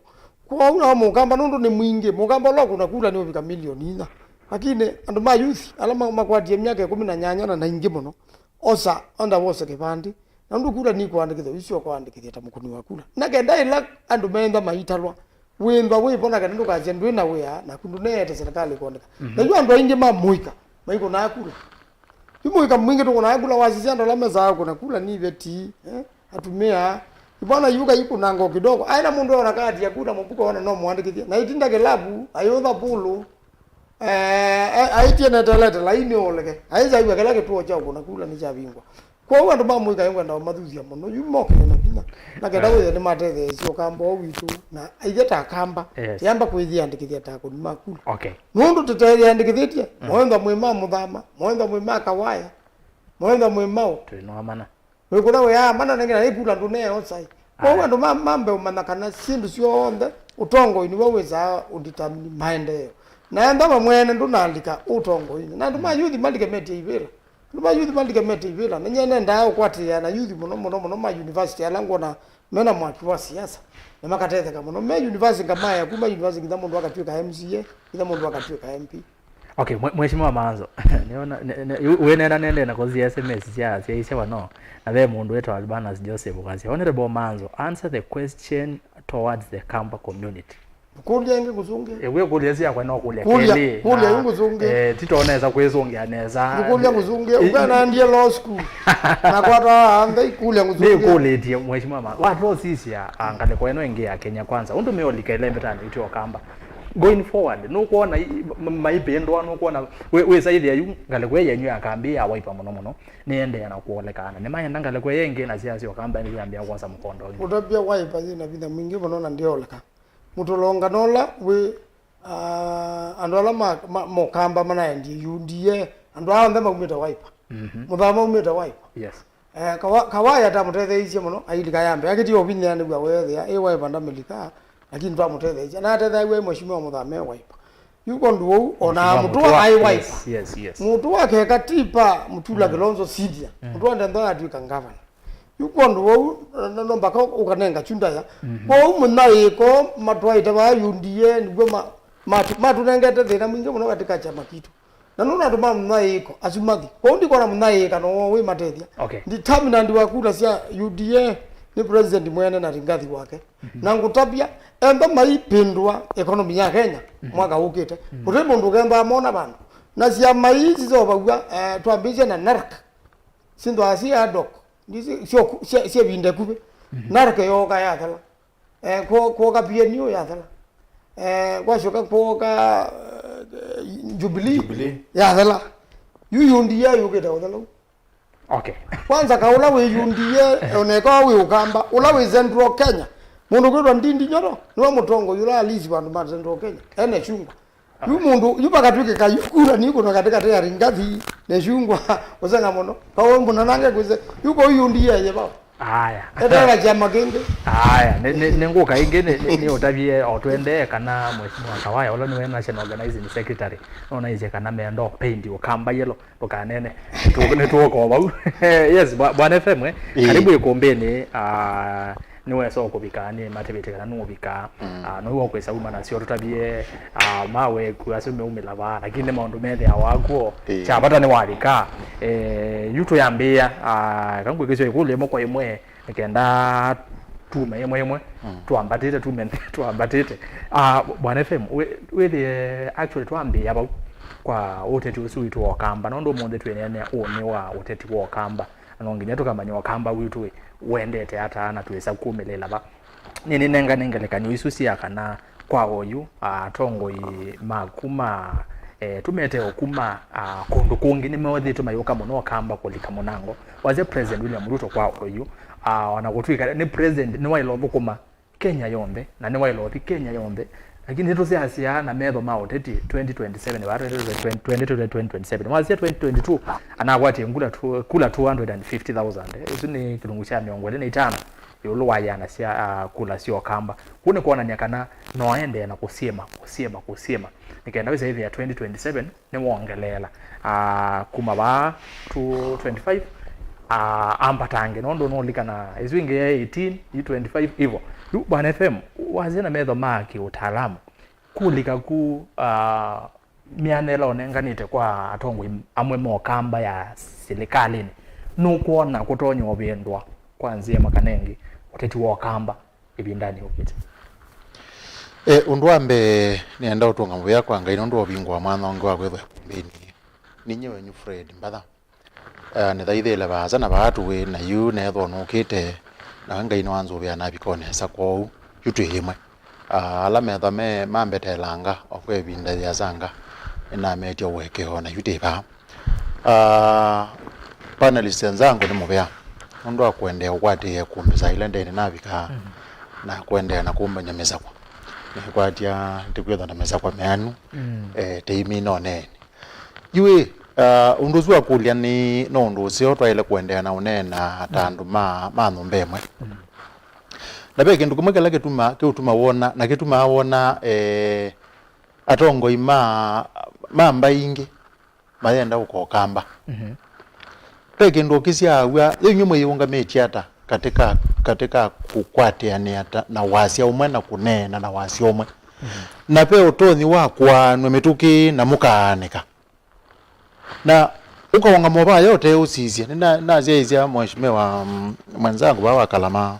Kwoou nao Mũkamba nũndũ nĩ mwingĩ, Mũkamba ũla ũkũna kula nĩ ũvika milioni inya. Lakini andũ ma youth ala ma- makwatie myaka ĩkũmi na nyanya na na ingĩ mũno, osa onda wose kĩvandĩ. Na ũndũ kula nĩkũandĩkĩthya, ũisyo ũkaandĩkĩthya ta mũkũni wa kula. Na kenda ĩla andũ meenda maitalwa, wĩthwa wĩvo na kenda ndũkasya ndwĩ na wĩa, naku ndũneete serikali kũandĩka. Mhm. Na yu andũ aingĩ ma mũika maikũnaa kula. Yu mũika mwingĩ tũkũnaa kula, wasisya andũ ala mesaa kũna kula nĩ iveti, eh, atumĩa. Ivona yuka ikũnanga o kidogo. Aĩ na mũndũ ona kati ya kula mũvuko ona no mũandĩkĩthye. Na itinda kĩlavu, ayũtha pulu. Eh, eh, aitie netelete laini oleke. Aiza iwa kĩla kĩtuo kya kũna kula nĩ kyavingwa. Kwoou andũ ma mũika nĩngwenda ũmathuthya mũno, yu mokĩle na vinya. Na kenda wĩthĩa nĩmatetheesye Ũkamba ũũ witũ, na aithe ta Akamba, Yes. yamba kwĩyĩandĩkĩthya ta akũni ma kula. Okay. Nũndũ tũteeyĩandĩkĩthĩtye, moentha mwĩ ma Mũthama, moentha mwĩ ma Kawaya, moentha mwĩ mao. Twĩ no mana. Wĩkũna wĩaa mana nengena nĩ kula ndũneosai. Kwoou Aya. andũ ma- mambe ũmanya kana syĩndũ syonthe ũtongoi nĩw'o wĩsaa ũdetermine maendeeo. Na enda we mwene ndũnalika ũtongoinĩ. Na andũ ma youth malike metie ivĩla. Andũ ma youth malike metie ivĩla. Nĩnyie nendaa ũkwatĩĩa na youth mũno mũno mũno ma university ala ngwona mena mwaki wa siasa. Na makatetheka mũno. Me university ngamaya kuma university nginya mũndũ akatw'ĩka M C A, nginya mũndũ akatw'ĩka M P. Okay, mwe- Mheshimiwa Manzo. Niona ne- ne- yu- wĩneena nende na kozi ya S M S sya sya isya wano. Na ve mũndũ wĩtawa Albanus Joseph ukasya, "Honorable Manzo, answer the question towards the Kamba community." Kũlya ĩngĩ ngũsũngĩe. Ĩw'e kũlya syakwa no kũlya Kũlya, kelĩ, kũlya na, yu ngũsũngĩe. Eh, titonesa kwĩsũngĩa nesa. Ngũkũlya ngũsũngĩe, Eh, ũkanandie law school. Na kwata anthe ikũlya ngũsũngĩe. Nĩkũlĩtie Mheshimiwa Manzo. Watosisya, ah, ngalĩko ĩno ĩngĩ ya Kenya Kwanza. Ũndũ meolika ĩlembetanĩ ityo Kamba. Going forward, nũkwona i- ma- maipĩndwa, nũkwona wĩ- wĩsaĩthĩa yu ngalĩko ĩĩ yenyu ya kambi ya Wiper mũno mũno nĩendeea na kũolekana. Nĩmaenda ngalĩko ĩĩ ĩngĩ na siasa sya Kamba nĩyambĩa kwosa mũkondo ũngĩ. Ũtavya Wiper yĩna vinya mwingĩ mũno na ndĩoleka. Mũtũlongano ũla wĩ, ah, andũ ala ma- ma- mokamba manaendie U D A, andũ aa onthe maumĩte Wiper. Mhm. Mũthama maumĩte Wiper. Yes. Eh, Kawa- Kawaya tamũtetheeisye mũno, ailika ya mbee. Akĩtie ũvinyĩanĩw'a weethĩa, ĩ Wiper ndamĩlika, lakini twamũtetheeisye. Na atetheew'a ĩ Mheshimiwa Mũthama e Wiper. Yu kwondũ wou, ona Mheshimiwa Mũtua, Mũtua aĩ Wiper. Yes, yes, yes. Mũtua keka tipa Mũtula Kilonzo Senior. Mũtua ndentho yatw'ĩka ngavana. Yu kwondũ wou, no- no mbaka ũkanenga chunda ya. Kwoou mũnyaĩĩko matwaĩte vaa U D A nĩw'o ma- matu- matũnengete thĩna mwingĩ mũno katika chama kitu. Na nũndũ andũ ma mũnyaĩĩko asu mathi. Kwoou ndikwona mũnyaĩĩka no wĩ matethya. Okay. Determinant wa kura sya U D A nĩ president mwene na Rigathi wake. Na ngũtavya, enda maipindua economy ya Kenya mwaka ũkĩte. Kũte mũndũ ũkenda amona vandũ. Na syama ii sisovaw'a, eh, twambĩĩsye na NARC. Sinthwaa si ad hoc. Ndi si- syo- sya- sya ĩvinda ĩkuvĩ. NARC yooka yathela. Eh, kwo- kwoka P N U yathela. Eh, kwasyoka kwoka, eh, Jubilee Jubilee. yathela. Yu U D A yũkĩte ũthela ũu. Okay. Kwanza ka ũla wĩ U D A, oneka wĩ Ũkamba, ũla wĩ Central Kenya. Mũndũ kwĩtwa Ndindi Nyoro, nĩwe mũtongoi ũla alisi vandũ ma Central Kenya. Ene chungwa. Yu mũndũ, yu vakatw'ĩkĩka yu kura nĩ kũno katĩkatĩ ya Rigathi na Ichung'wa, ũsenga mũno. Kaũ mũno nange kwĩse, yu kwa yu ndiye ye vau. Aya. Etera kyama kĩngĩ. Aya, nĩ, nĩ, nĩ ngũka ĩngĩ nĩ, nĩ, nĩ ũtavie o twendee kana Mheshimiwa Kawaya, ũla nĩwe National Organizing Secretary, no naisye kana mendo paint Ũkamba yellow, ndũkanene. Nĩtũ-, nĩtũũka o vau. Yes, bwa-, Bwana F M, eh, Ĩĩ. Karibu ikumbini, ah, nĩwesa ũkũvika, nĩ matĩvĩte kana nũũvika. Mm. Ah, no ũkwĩsa uma nasyo tũtavie, ah, maweku asu meumĩla vaa, lakini nĩ maũndũ methĩawa kw'o. Ĩĩ. Kya vata nĩwavika. Eh, yu tũyambĩĩa, ah, kangwĩkĩsyo ĩkũlyo ĩmwe kwa ĩmwe, nĩkenda tume ĩmwe ĩmwe, mm, twambatĩte, tume twambatĩte. Ah, Bwana F M, wĩ-, wĩthĩe actually twambĩĩa vau kwa ũteti ũsu witũ wa Ũkamba, nũndũ ũmũnthĩ twĩneenea ũnĩ wa ũteti wa Ũkamba. Na no nginya tũkamanya Ũkamba witũ wĩ, wendete ata na twĩsa kumĩlĩla va. Nĩnĩnengane ngelekany'o isu sya kana kwa oyu, atongoi ma kuma, eh, tũmete o kuma, ah, kũndũ kũngĩ nĩmeũthĩtwe mayũka mũno Ũkamba kũlika mũnango. Wasya President William Ruto kwa oyu, ah, ona kũtw'ĩka nĩ president nĩwaĩle ũthũkũma Kenya yonthe, na nĩwaĩle ũthi Kenya yonthe, lakini nĩtũsyasyaa na metho ma ũteti twenty twenty-seven, va twenty twenty, twenty twenty-seven. Wasya twenty twenty-two, anakwatie ngula two, kula two hundred and fifty thousand. Isu nĩ kĩlungu kya mĩongo ĩlĩ na itano. ĩũlũ wa iana sya, ah, kula sya Ũkamba. Kũu nĩ kwonany'a kana no aendee na kũsyĩma, kũsyĩma, kũsyĩma. Nĩ kenda wĩsa ĩthĩa twenty twenty-seven nĩwongeleela, ah, kuma vaa two twenty-five, ah, ambatange, nũndũ nũlikana ĩsu ĩngĩ ya eighteen, yu twenty-five, ivo. Yu, Bwana F M, wasya na metho ma kĩũtaalamu, kũlika ku, ah, mĩana ĩla ũnenganĩte kwa atongoi amwe ma Ũkamba ya silikalĩnĩ, nũkwona kũtonya ũvĩndũa kwa nzĩa ĩmwe kana ĩngĩ ũteti wa Ũkamba ĩvindanĩ yũkĩte? E, ũndũ wa mbee, nĩenda ũtũnga mũvea kwa Ngai nũndũ wa ũvingũa mwanya ũngĩ wa kwĩthwa ĩkumbĩnĩ. Ninyie wenyu Fred Mbatha. Ah, nĩthaithĩle vaasa na vaa tũĩ, na yu neethwa nũkĩte, na Ngai nĩwanzũvĩa navika o nesa, kwoou yu twĩ ĩmwe. Ah, ala methwa me mambetelanga o kwa ĩvinda yĩasanga, nĩnametya ũekeo, na yu twĩ vaa. Ah, panelists enzangu nĩ mũvea nũndũ wa kũendeea ũkwatĩĩa ĩkumbĩ saa ila ndee nĩnavikaa, na kũendeea na kũmbany'a mĩsakwa. Nĩkwatya tĩkwĩthwa na mĩsakwa meanu, eh, tĩimina ũneeni. Yu ĩ, ah, ũndũ ũsu wa kũlya nĩ, no ũndũ ũseo twaĩle kũendeea na ũneena ta andũ ma, ma nyũmba ĩmwe. Na ve kĩndũ kĩmwe kĩla kĩtuma, kĩũtuma wona, na kĩtumaa wona, eh, atongoi ma, ma mbaĩ ingĩ mayenda ũka Ũkamba. Ve kĩndũ ũkĩsyaaw'a, yĩu inyw'ĩ mwĩyĩũngamĩtye ata katika, katika kũkwatĩanĩa ta, na wasya ũmwe na kũneena na wasya ũmwe? Na ve ũtonyi wa kũaanw'a mĩtũkĩ na mũkaanĩka. Na ũkaũngama vaya ũteũsisya. Nĩna-, nasyaĩĩsya mheshimiwa, mm, mwenzangu vaa wa Kalama.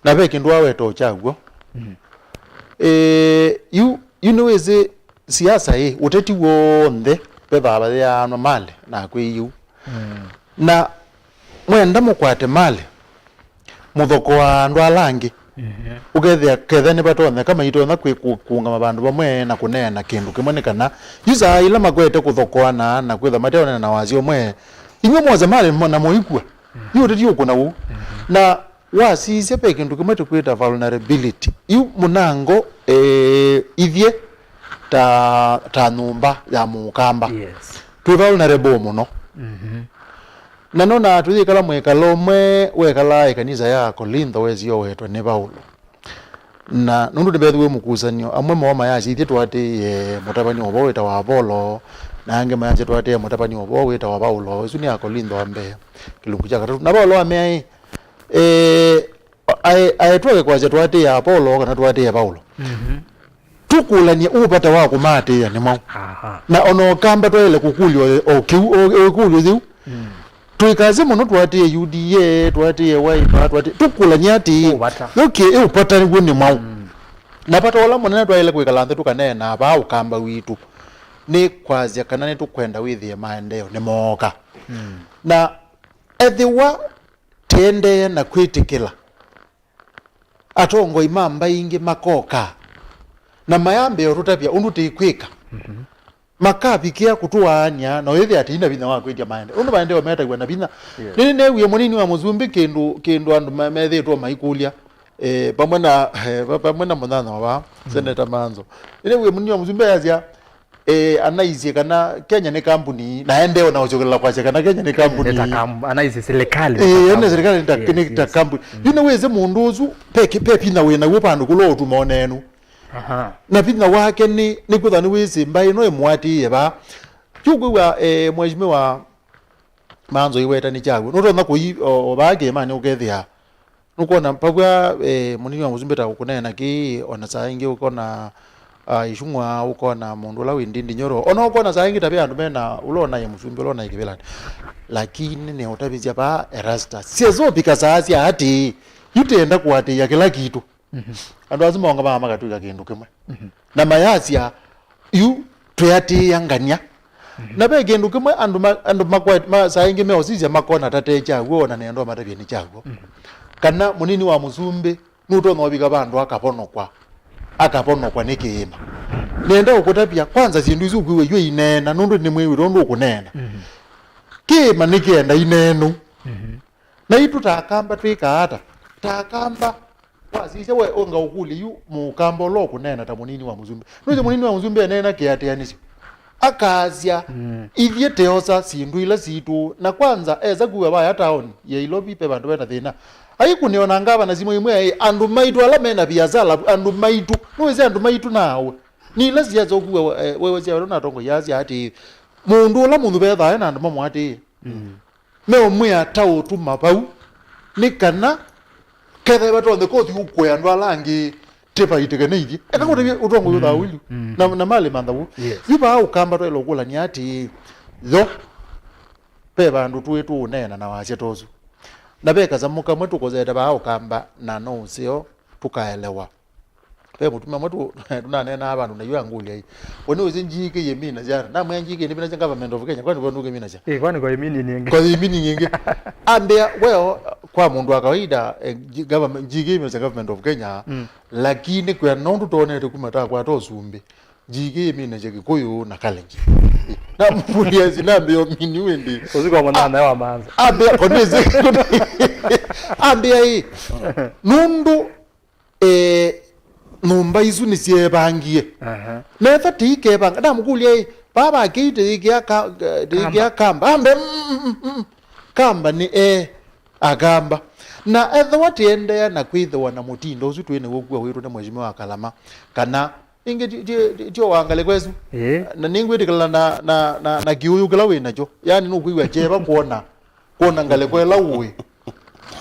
Na ve kĩndũ aweta kyaw'o. Eh, yu, yu nĩwĩsĩ siasa ĩ, ũteti w'onthe ve vaa vayaanwa malĩ na akw'ĩĩu. Na mwenda mũkwate malĩ, mũthokoaa andũ ala angĩ. Ũkethĩa ketha nĩvatonyeka maitonya kwĩ-, kũ-, kũũngama vandũ vamwe na kũneena kĩndũ kĩmwe, nĩ kana yu saa ila makwete kũthokoana na kwĩtha mateonene na wasya ũmwe, inyw'ĩ mwose malĩ mo-, na mũikw'a. Yu ũteti ũkũna ũu. Na wasisya ve kĩndũ kĩmwe tũkwĩta vulnerability. Yu mũnango, eh, ithyĩ ta, ta nyũmba ya Mũkamba. Twĩ vulnerable mũno. Na nona tũyĩkala mwĩkalo ũmwe wekalaa ĩkanisa ya Akolintho wesio wetwe nĩ Vaulo. Na nũndũ nĩvethĩwe mũkusanĩo, amwe moo mayasya ithyĩ twatĩĩe mũtavany'a ũvoo wĩtawa Apolo, na angĩ mayasya twatĩĩe mũtavany'a ũvoo wĩtawa Vaulo. Ĩsu nĩ Akolintho wa mbee, kĩlungu kya katatũ. Na Vaulo amea ĩ, eh, aĩ-, aĩ twake kwasya twatĩĩe Apolo kana twatĩĩe Vaulo. Tũkũlany'e ũvata wa kũmaatĩĩa nĩ mwaũ? Na ona Ũkamba twaĩle kũkũlya o, o kĩu, o, o ĩkũlyo yĩu. Tũikasye mũno twatĩĩe U D A, twatĩĩe Wiper, twatĩĩe, tũkũlany'e atĩĩ, okay, ĩ ũvata w'o nĩ mwaũ? Na vata ũla mũnene twaĩle kwĩkala nthĩ tũkaneena vaa Ũkamba witũ nĩ kwasya kana nĩtũkwenda wĩthĩe maendeeo nĩmooka. Na ethĩwa tĩendee na kwĩtĩkĩla atongoi ma mbaĩ ingĩ makoka na mayambĩĩa ũtũtavya ũndũ tĩkwĩka, makavikĩa kũtũaany'a na ũyĩthĩa tĩi na vinya wa kwĩtya maendeeo. Ũndũ maendeeo metaw'a na vinya. Nĩnĩneewie mũnini wa mũsumbĩ kĩndũ, kĩndũ andũ ma-, methĩĩtwe maikũlya, eh, vamwe na, eh, va-, vamwe na mũnyanya wa Senator Manzo. Nĩneewie mũnini wa mũsumbĩ ayasya, eh, anaisye kana Kenya nĩ kambuni, na endee ona ũsyokelela kwasya kana Kenya nĩ kambuni. Nĩ ta kam-, anaisye serikali nĩ ta kambuni. Eh, ene serikali nĩ ta, nĩ ta kambuni. Yu nĩwĩsĩ mũndũ ũsu, pe ki-, pe vinya wĩ naw'o vandũ kũla ũtuma ũneenu. Na vinya wake nĩ, nĩ kwĩthwa nĩwĩsĩ mbaĩ ĩno ĩmũatĩĩe vaa. Yu kwĩw'a, eh, mheshimiwa Manzo iweta nĩ kyaw'o. Nũtonya kũi, o, o vaa kĩĩmanĩ ũkethĩa nũkwona pavw'a, eh, mũnini wa mũsumbĩ ta kũneena kĩĩ, ona saa ingĩ ũkona, ah, Icung'wa, ũkona mũndũ ũla wĩ Ndindi Nyoro. Ona ũkona saa ingĩ ta ve andũ mena, ũla onaie mũsumbĩ, ũla onaie kĩvĩlanĩ. Lakini nĩ ũtavĩsya vaa Erastus. Syesũvika saa sya atĩĩ, yu tĩenda kũatĩĩa kĩla kitũ. Andũ asu maũngamaa makatw'ĩka kĩndũ kĩmwe. Na mayasya, yu twĩatĩĩa ngany'a. Na ve kĩndũ kĩmwe andũ ma-, andũ makwa-, ma-, saa ingĩ meũsisya makona ta te kyaw'o, na nĩenda ũmatavye nĩ kyaw'o. Kana mũnini wa mũsumbĩ nũtonya ũvika vandũ akavonokwa, akavonokwa nĩ kĩĩma. Nĩenda ũkũtavya, kwanza syĩndũ isu ũkwĩw'a yu ineena, nũndũ nĩmwĩw'ĩte ũndũ ũkũneena. Kĩĩma nĩkĩenda ineenu. Na itũ ta Akamba twĩkaa ata? Ta Akamba, wasisya we ũnga ũkũlye yu Mũkamba ũla ũkũneena ta mũnini wa mũsumbĩ. Nũsĩ mũnini wa mũsumbĩ eneena kĩatĩanĩsyo. Akasya, ithyĩ teosa syĩndũ ila sitũ. Na kwanza, esa kuwa vaya taoni ya Ilovi, pe vandũ vena thĩna. Aikũnĩwa na ngavana simũ imwe, aĩ, andũ maitũ ala mena viasala, andũ maitũ. Nĩwĩsĩ andũ maitũ nawe. Nĩ ila siasa ũkuwa, eh, wewe cia wendo na atongoesya atĩĩ, mũndũ ũla mũnyuve ethaa na andũ mamwe atĩĩ. Mm. Meũmwĩa ta ũtuma vau, nĩ kana kethĩwa tondũ kũthi ũkũe andũ ala angĩ tĩvaitĩke nĩ ithyĩ. Eka kũtavya ũtongo yu thaa wĩlĩ, mm, na, na malĩ mantha wũ. Yes. Yu vaa Ũkamba twaĩle ũkũlany'a atĩĩ, yo, ve vandũ tũĩ tũũneena na wasya ta ũsu. Na ve kasamũ kamwe tũkosete vaa Ũkamba na no ũseo tũkaelewa. Ve mũtumĩa ũmwe tũ-, tũnaneenaa vandũ na yu angũlya ĩ, we nĩwĩsĩ G K ĩmina syana? Namwĩa G K nĩminasya Government of Kenya, kwani vandũ ũkĩminasya? Ĩ, kwani kwa imini ningĩ? Kwa imini ningĩ. Ambĩa, well, kwa mũndũ wa kawaida, eh, G-, government, G K ĩminasya Government of Kenya, mm, lakini kwĩa nũndũ twonete kuma takwata ũsumbĩ, G K ĩminasya Kĩkũyũ na Kalenjin. Namũkũlya si nambĩa ũmini wĩndĩ. Ũsiku wa mũnana wa manza. Ambĩa, kwa nĩsĩ, ambĩa ĩ, nũndũ eh, nyũmba isu nĩsyeevangie. Aha. Metha tĩikevanga. Ndamũkũlya ĩ, vaa vakĩi tĩyĩkĩa ka-, eh, tĩyĩkĩa kamba? Ambe, mm, mm, mm, mm. Kamba nĩ e Akamba. Na ethĩwa tĩendeea na kwĩthĩwa na mũtindo ũsu twĩ naw'o kuwa wĩtũ nĩ Mheshimiwa wa Kalama, kana ĩngĩ ti, ti, ti, ti o wa ngalĩko ĩsu. Ĩĩ. Na nĩngwĩtĩkĩlana na, na, na, na kĩũyũ kĩla wĩ nakyo. Yani nũkwĩw'a kyeva kwona kwona ngalĩko ĩla ũĩ.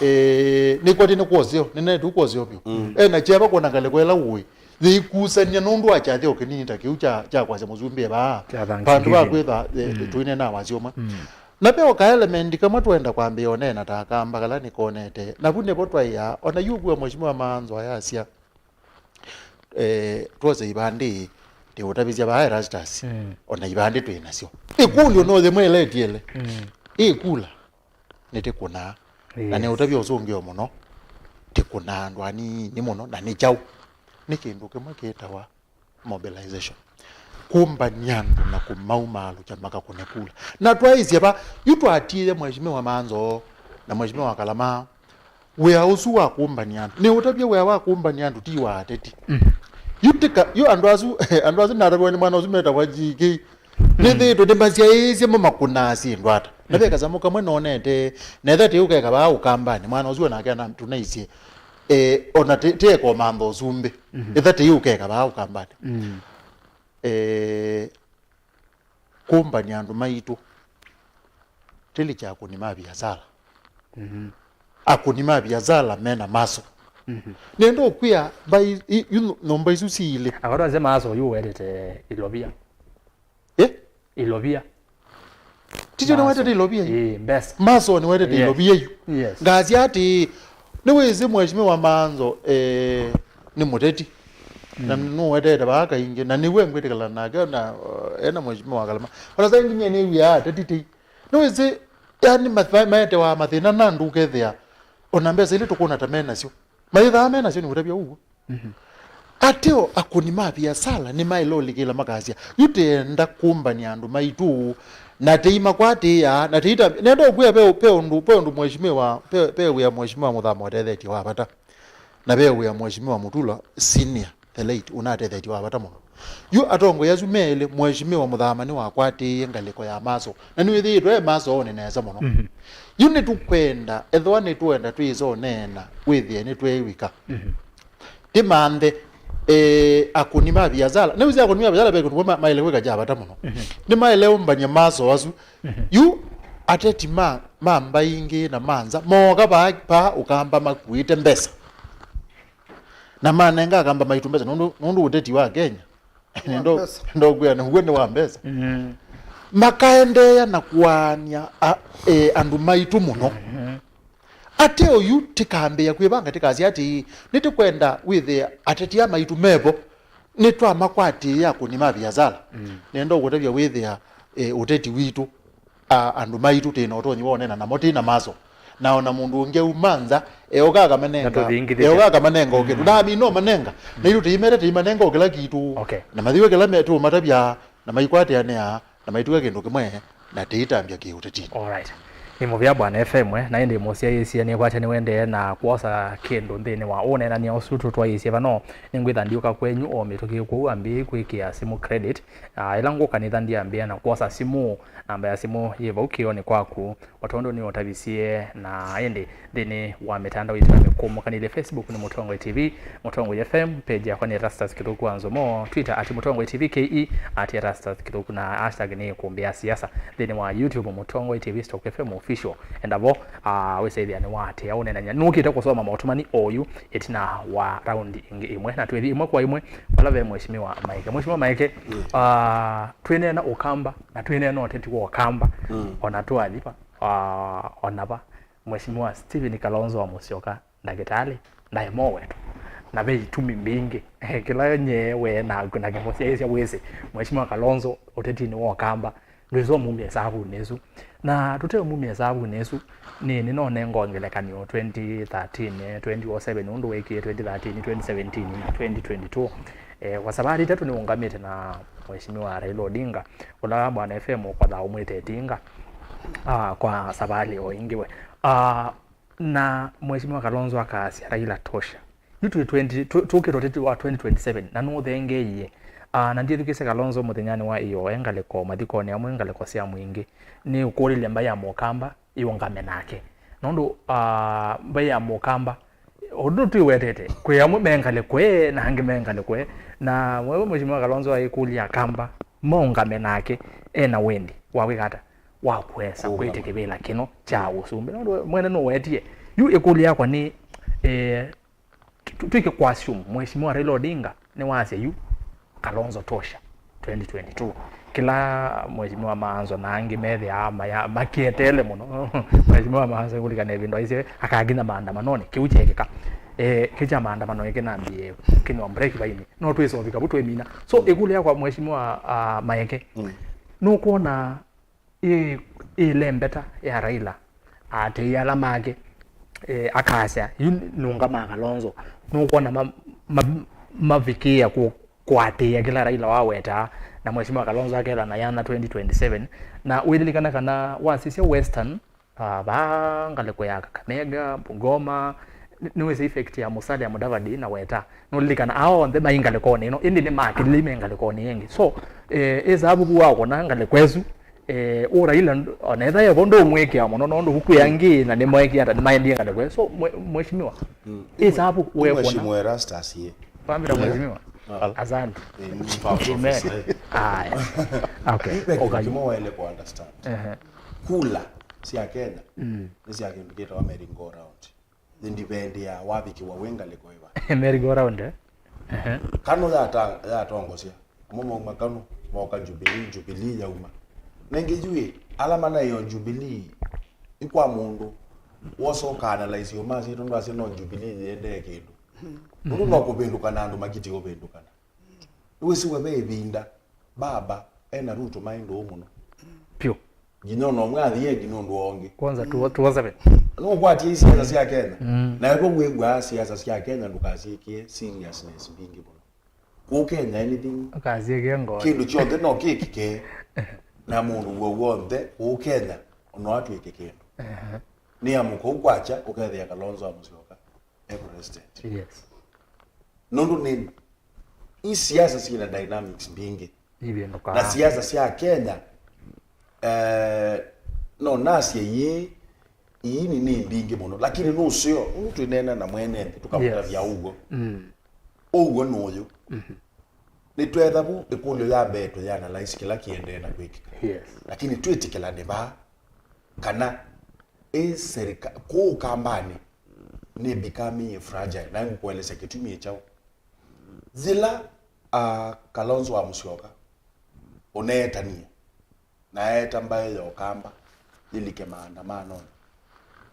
Eh, nĩkwatĩ nĩ kwoseo, nĩnetũ kwoseo vyũ. Mm. Ena kyeva kwona ngalĩko ĩla ũĩ. Yĩikusany'a nũndũ wa kyatheo kĩnini ta kĩu kya, kya kwasya mũsumbĩ vaa. Kya thanks vandũ va giving. Kwĩtha, eh, mm, tũinena wasya ũmwe. Mm. Na ve o ka element kamwe twenda kwambĩa ũneena ta Akamba kala nĩkonete. Na vu nĩvo twaĩa, ona yu kuwa Mheshimiwa Manzo ayasya. Eh, twose ivandĩ, ndĩũtavisya vaa Erastus, mm, ona ivandĩ twĩ nasyo. Ĩkũlyo no yĩmwe ĩla ĩtiele. Mm. Ĩkula nĩtĩkũnaa. Na nĩ, yes, ũtavya ũsũngĩo mũno, tĩkũnaa andũ anini mũno, na nĩ kyaũ? Nĩ kĩndũ kĩmwe kĩtawa mobilization. Kũmbany'a andũ na kũmaumaalũkya makakũne kula. Na twaĩsye va, yu twatiie Mheshimiwa Manzo na Mheshimiwa Kalama, wĩa ũsu wa kũmbany'a andũ. Nĩ ũtavya wĩa wa kũmbany'a andũ ti wa ateti. Mm. Yu tika, yu andũ asu, andũ asu nataviwa nĩ mwana ũsu metawa G K. Mm. Nĩthĩĩtwe nĩmasyaĩĩsye mo makũnaa syĩndũ ata. Na ve, mm, kasamũ kamwe nonete, netha tĩũkeka vaa Ũkambanĩ, mwana ũsu onake ana-, tũnaisye, eh, ona tĩ, tĩeka ũmantha ũsumbĩ. Mhm. Etha tĩũkeka vaa Ũkambanĩ. Mm. Eh, kũmbany'a andũ maitũ tĩlikya akũni ma viasala. Mhm. Akũni ma viasala mena maso. Mhm. Nenda ũkwĩa mbai, i, yu nyũmba isu siilĩ. Akatwaze maso yu wetete ilovia. Eh? Ilovia. Tityo nĩwetete ilovia yu? Ĩĩ, mbesa. Maso nĩwetete, yes, ilovia yu. Yes. Ngasya atĩ, nĩwĩsĩ Mheshimiwa Manzo, eh, nĩ mũteti. Na, mm, nũwetete vaa kaingĩ, na nĩw'e ngwĩtĩkĩlana nake, na, uh, ena Mheshimiwa Kalama. Ona saa ingĩ nyie nĩw'aa ateti tei. Nĩwĩsĩ, yani, math-, ma-, maetewa mathĩna na andũ ũkethĩa, ona mbesa ilĩ tũkũna ta menasyo. Maithaa menasyo nĩ ũtavya ũguo. Mhm. Ateo akũni ma viasala nĩmaĩle ũlikĩla makasya, yu tĩenda kũmbany'a andũ maitũ, na tĩimakwatĩĩa, na tĩita-, nenda ũkwĩa ve, ve ũndũ, ve ũndũ mheshimiwa, ve, ve wĩa Mheshimiwa Mũthama ũtethetye wa vata. Na ve wĩa Mheshimiwa Mũtula Senior, the late, ũnatethetye wa vata mũno. Yu atongoi asu me elĩ, Mheshimiwa Mũthama nĩwakwatĩĩie ngalĩko ya maso, na nĩwĩthĩĩtwe e masoonĩ nesa mũno. Mhm. Yu nĩtũkwenda, ethĩwa nĩtwenda twĩsa ũneena, wĩthĩe nĩtweew'ĩka. Mhm. Tĩmanthe, eh, akũni ma viasala. Nĩwĩsĩ akũni ma viasala ve kĩndũ ma-, maĩle kwĩka kya vata mũno. Mhm. Nĩmaĩle ũmbany'a maso asu. Mhm. Yu ateti ma, ma mbaĩ ingĩ na ma nza mooka vaa, vaa Ũkamba makuĩte mbesa. Na manenga Akamba maitũ mbesa, nũndũ, nũndũ ũteti wa Kenya, wa ndo-, mbesa. Ndokwĩa nĩw'o nĩ wa mbesa. Mm. Makaendeea na kũaany'a a-, e, andũ maitũ mũno. Mm-hmm. Ate oyu tĩkambĩĩa kwĩvanga tĩkasya atĩĩ, nĩtũkwenda wĩthĩe ateti aa maitũ mevo, nĩtwamakwatĩĩa akũni ma viasala. Mm. Nenda ũkũtavya wĩthĩa, e, ũteti witũ, a, andũ maitũ twĩ na ũtonyi wa ũneena namo twĩ na maso. Na ona mũndũ ũngĩ auma nza, eoka akamanenga, na tũthingithĩte, eoka akamanenga o kĩndũ. Mm. Na ami no manenga. Mm. Na itũ tĩimete tĩimanenga o kĩla kitũ. Okay. Na mathiwe kĩla me-, tũũmatavya, na maikwatĩanĩa, na maitw'ĩka kĩndũ kĩmwe, na tĩitambya kĩũtetinĩ. All right. Nĩ mũvea Bwana F M, eh, na ĩndĩ mũsyaĩĩsya nĩkwatya nĩwendee na kwosa kĩndũ nthĩnĩ wa ũneenany'a ũsu tũtwaĩĩsye vano. Nĩngwĩtha ndiũka kwenyu o mĩtũkĩ kwoou ambĩĩi kwĩkĩa simũ credit. Ah, ĩla ngũka nĩtha ndiambĩa na kwosa simũ, namba ya simũ yĩ vau kĩonĩ kwaku, o tondũ nĩũtavisye. Na ĩndĩ nthĩnĩ wa mĩtandao itũ ya mĩkũmũkanĩlye, Facebook nĩ Mũtongoi T V, Mũtongoi F M, page yakwa nĩ Erastus Kĩthũku wa Nzomo, Twitter at Mũtongoi T V K E, at Erastus Kĩthũku, na hashtag nĩ Kũmbĩa Siasa. Nthĩnĩ wa YouTube, Mũtongoi T V stroke F M official. Enda vo, ah, wĩsĩthĩa nĩwaatĩĩa ũneenany'a. Nũkĩte kũsoma maũtũmani oyu ĩtina wa raundi ĩngĩ ĩmwe, na twĩthi ĩmwe kwa ĩmwe vala ve Mheshimiwa Maeke. Mheshimiwa Maeke, mm, ah, twĩneena Ũkamba, na twĩneena ũteti wa Ũkamba, mm, ona twathi va, ah, ona va, Mheshimiwa Stephen Kalonzo wa Musyoka, ndakĩtalĩ, ndaĩ mowetũ. Na ve itumi mbingĩ. Kĩla nyie we na, na kĩmũsyaĩĩsya wĩsĩ, Mheshimiwa Kalonzo ũtetinĩ wa Ũkamba, ndwĩsa ũmumya ĩsavunĩ ĩsu. Na tũteũmumya ĩsavunĩ ĩsu, nĩ, nĩnonengwa ngelekany'o twenty thirteen, eh, twenty oh seven, ũndũ weekie twenty thirteen, twenty seventeen, na twenty twenty-two. Eh, kwa savalĩ itatũ nĩũngamĩte na Mheshimiwa Raila Odinga, ũla Bwana F M ũkothaa ũmwĩte Tinga, ah, kwa savalĩ o ĩngĩ we. Ah, Na Mheshimiwa Kalonzo akasya, "Raila tosha." Yu twĩ twenty, tũ-, tũkĩte ũteti wa twenty twenty-seven, na nũthengeeie. Ah, na ndyĩthukĩĩsye Kalonzo mũthenyanĩ wa ĩyoo, e ngalĩko mathikonĩ amwe, ngalĩko sya mwingĩ. Nĩ ũkũlĩlya mbaĩ ya Mũkamba ĩũngame nake. Nũndũ, ah, mbaĩ ya Mũkamba, ũndũ twĩwetete, kwĩ amwe me ngalĩko ĩ, na angĩ me ngalĩko ĩ. Na mwewe Mheshimiwa Kalonzo aikũlya Akamba maũngame nake, e na wendi wa kwĩka ata? Wa kũesa kwĩtya kĩvĩla kĩno kya ũsumbĩ. Nũndũ mwene nũwetie. Yu ĩkũlyo yakwa nĩ, eh, tu-, tu-, twĩke kwa assume Mheshimiwa Raila Odinga nĩwasya yu Kalonzo tosha twenty twenty-two. Kĩla Mheshimiwa Maanzo na angĩ methĩaa maya-, makĩeteele mũno. Mheshimiwa Maanzo ngũlikana ĩvinda aisye akakinya maandamanonĩ, kĩu kyekĩka. Eh, kĩ kya maandamano ĩkĩnambie kĩnywa break vaini. No twĩsovika vu twĩmina. So, ĩkũlyo yakwa Mheshimiwa, ah, Maeke, mm, nũkwona ĩ, ĩlembeta ya Raila, aatĩĩi ala make, eh, akasya, yu nũngama Kalonzo, nũkwona ma-, ma-, mavikĩĩa kũ-, kũatĩĩa kĩla Raila wawetaa, na Mheshimiwa Kalonzo akethana yana twenty twenty-seven. Na wĩlilikana kana wasisya Western, ah, vaa ngalĩko ya Kakamega, Bungoma, nĩ-, nĩwĩsĩ effect ya Musalia Mudavadi na Weta. Nũlilikana, ao onthe mai ngalĩkonĩ ĩno, ĩndĩ nĩmakĩlile me ngalĩkonĩ ĩngĩ. So, eh, ĩsavu vu wa kũna ngalĩko ĩsu, eh, ũ Raila nd-, ona ethĩa evo ndũmwĩkĩa mũno, nũndũ vu kwĩ angĩ na nĩmaekie ata, nĩmaendie ngalĩko ĩsu. So, mwe-, mheshimiwa, mm, ĩsavu wekũna. Mheshimiwa Erastus ye. Pambira mheshimiwa. Ah. Asante. Eh, mheshimiwa. Amen. Professor, eh. Aya. Okay. Ibe okay. Kimowaile ku understand. Ehe. Kula sya Kenya, mm, nĩ sya kĩndũ kĩtawa merry go round. Nĩ ndivendea wavikĩwa wĩ ngalĩko ĩva. Merry go round, eh? Ehe. Kanu yata-, yatongosya. Amwe mauma Kanu, moka Jubilee, Jubilee yauma. Nengĩ yu ĩ, ala manaĩo Jubilee, nĩ kwa mũndũ wosa ũka analyze ũmasya tondũ asya no Jubilee yĩendee kĩndũ. Ũndũ no kũvĩndũkana andũ makitie ũvĩndũkana. Nĩwĩsĩ we ve ĩvinda, baba, e na Ruto maĩ ndũũ mũno. Pyũ. Nginya ona ũmwe athi engi nũndũ wa ũngĩ. Kwanza two oh seven. Nũkwatie siasa sya Kenya. Mm. Na ĩvo wĩw'aa siasa sya Kenya ndũkasyĩkĩe seriousness mbingĩ mũno. Kũu Kenya anything. Ũkasyĩkĩe ngoo. Kĩndũ kyonthe no kĩkĩke. Na mũndũ w'o w'onthe kũu Kenya no atw'ĩke kĩndũ. Ehe. Nĩ amũka ũu kwakya ũkethĩa Kalonzo wa Musyoka e president. Yes. Nũndũ nĩ, i siasa syĩna dynamics mbingĩ. Ivĩndũkaa. Na siasa sya Kenya, eh, no nasye ii, ii nĩ, nĩ mbingĩ mũno. Lakini nũseo, ũu twĩneena na mwene nthĩ, tũkamũtavya. Yes. Ũw'o. Mm. Ũw'o nĩ ũyũ. Mhm. Nĩtwetha vu ĩkũlyo ya mbee tũyanalyze kĩla kĩendee na kwĩkĩka. Yes. Lakini twĩtĩkĩlane vaa kana ĩ serika-, kũu Kambanĩ nĩ becoming fragile, na ngũkũelesya kĩtumi kyaũ. Yĩla, ah, Kalonzo wa Musyoka ũneetanie na eeta mbaĩ ya Ũkamba yĩlike maandamanonĩ,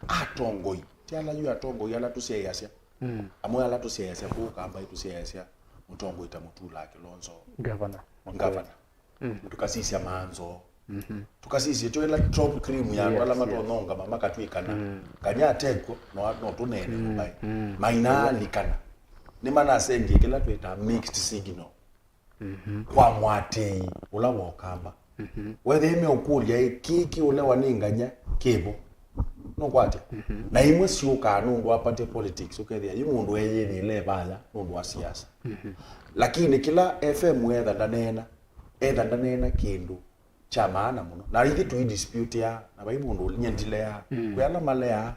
atongoi, ti ala yu atongoi ala tũsyaĩasya, mm, amwe ala tũsyaĩasya kũu Kambanĩ tũsyaĩasya mũtongoi ta Mutula Kilonzo, gavana. Gavana. Mm. Tũkasisya manzo. Mhm. Tũkasisya tyo ĩla top cream ya andũ, yes, ala, yes, matonya ũngama makatw'ĩkana. Mm. Kanya atekw'o, no, no tũneene, mm, mbaĩ. Mm. Mainaalikana. Nĩmanasendie kĩla twĩtaa mixed signal. Mhm. Kwa mũatĩĩi ũla wa Ũkamba. Mhm. Wethĩa meũkũlya, ĩ, kĩĩ kĩũlewa nĩ nganya kĩvo? Nũkwatya? Na imwe syũkaa nũndũ wa party politics, ũkethĩa yu mũndũ eyĩthĩĩle vaya nũndũ wa siasa. Lakini kĩla F M etha ndaneena, etha ndaneena kĩndũ kya maana mũno. Na ithyĩ tũi dispute-aa, na vai mũndũ ũnyie ndileaa. Kwĩ ala maleaa,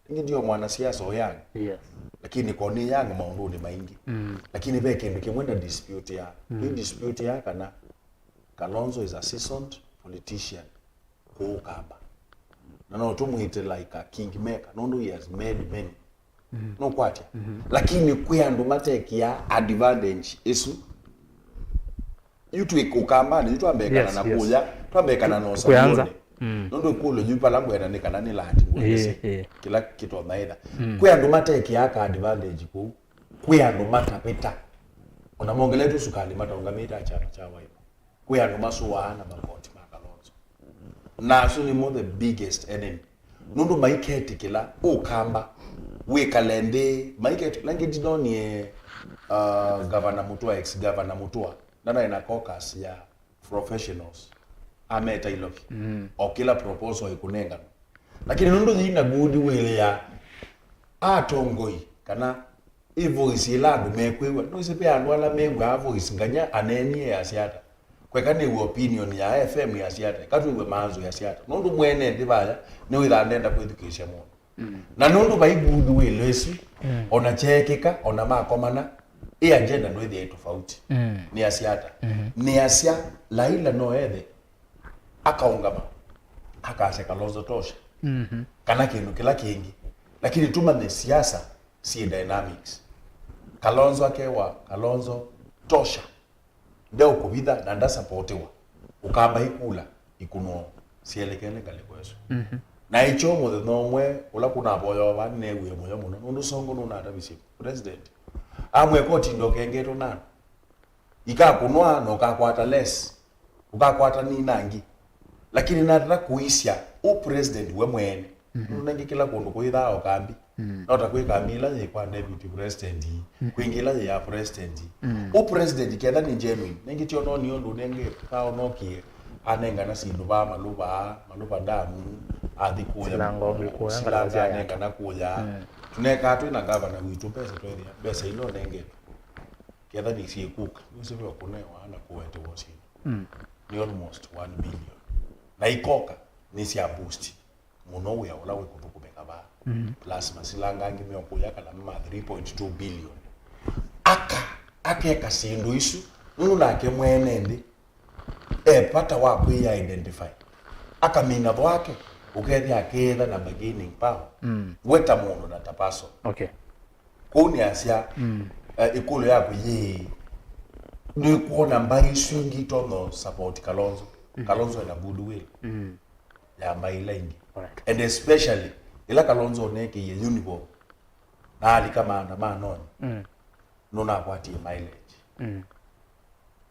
ĩngĩ ndio mwanasiasa ũyang'e. Yes. Lakini ko nĩ young maũndũnĩ maingĩ. Lakini ve kĩndũ kĩmwe nda dispute-aa. Nĩ dispute-aa kana Kalonzo is a seasoned politician kũũ Kamba. Na no tũmwĩte like a kingmaker, nũndũ he has made many. Nũkwatya? Lakini kwĩ andũ matekĩaa advantage ĩsu. Yu twĩ Ũkambanĩ, yu twambekana Yes, na yes. Kũya, twambekana na Kũyanza. Ũsavũnĩ. Nũndũ ĩkũlyo yu pala ngwenda nĩ kana nĩ land ngwendesye Ĩĩ, ĩĩ. Kĩla kĩtonya ĩtha. Kwĩ andũ matekĩaa ka advantage kũu. Kwĩ andũ matavĩta. Ona mongeletwe sukali mataũngamĩte a kyama kya Wiper. Kwĩ andũ masũaa na makoti ma Kalonzo. Na asu nĩmo the biggest enemy. Nũndũ maiketĩkĩla Ũkamba wĩkale nthĩ, maiketĩkĩla. Ĩngĩ ndinonie, uh, Governor Mutua, ex Governor Mutua, na naĩ na caucus ya professionals, ameta ilovi. O kĩla proposal ĩkũnenganwa. Lakini nũndũ yĩna goodwill ya atongoi kana ĩ voice ĩla andũ mekwĩw'a. Nũĩsĩ ve andũ ala mew'aa voice nganya aneeni easya ata. Kweka nĩw'e opinion ya F M yasya ata, eka twĩw'e maanzo yasya ata. Nũndũ mwene nthĩ vaya nĩwĩthaa ndenda kwĩthukĩĩsya mũndũ. Na nũndũ vai goodwill ĩsu, ona kyeekĩka, ona makomana, ĩ agenda ndwĩthĩa ĩ tofauti. Nĩasya ata? Nĩasya Laila no ethe akaũngama, akasya Kalonzo tosha, kana kĩndũ kĩla kĩngĩ. Lakini tũmanye siasa syĩ dynamics. Kalonzo akewa Kalonzo tosha, ndeũkũvitha na ndasapotiwa, Ũkamba ikula ikunwa syelekele ngalĩko ĩsu. Na ĩkyo mũthenya ũmwe ũla kũnavoyawa vaa, nĩneewie mũyo mũno, nũndũ Songo nũnatavisye president amwĩa koti ndokengetwe na andũ. Ikakunwa na ũkakwata less, ũkakwata nina angĩ. Lakini natata kũisya ũ president we mwene. Nũndũ nengĩ kĩla kũndũ kũyĩthaa o kambi. No ta kwĩ kambi ĩla yĩ kwa deputy president, kwĩngĩ ĩla yĩ ya president. Ũ president ketha nĩ genuine, nengĩ tyo no nĩ ũndũ nengĩ kaonokie anengana syĩndũ vaa Malũva, Malũva damu, athi kũya Silangongi kũya, silanga Ngalazia yake. Anengana kũya. Tũnekaa twĩ na gavana witũ mbesa twethĩa, mbesa ila ũnengetwe. Ketha nĩ syĩkũka, nĩsĩvĩwa kũnewa na kũwetewa syĩndũ. Nĩ almost one billion. Na ikoka, nĩ sya boost mũno wĩa ũla wĩkũthũkũmĩka vaa. Plus masilanga angĩ meũkũya kana ma three point two billion. Aka, akeka syĩndũ isu, nũndũ nake mwene nthĩ e vata wa kwĩ identify. Akamina vwake, ũkethĩa akĩĩtha na bargaining power. We ta mũndũ na ta person. Okay. Kũu nĩasya, eh, ĩkũlyo yaku yĩĩ, nĩkwona mbaĩ isu ingĩ itonya support Kalonzo. Kalonzo ena goodwill ya mbaĩ ila ingĩ. Alright. And especially, ĩla Kalonzo ũnekĩie uniform, na alika maandamanonĩ, nũnakwatie mileage.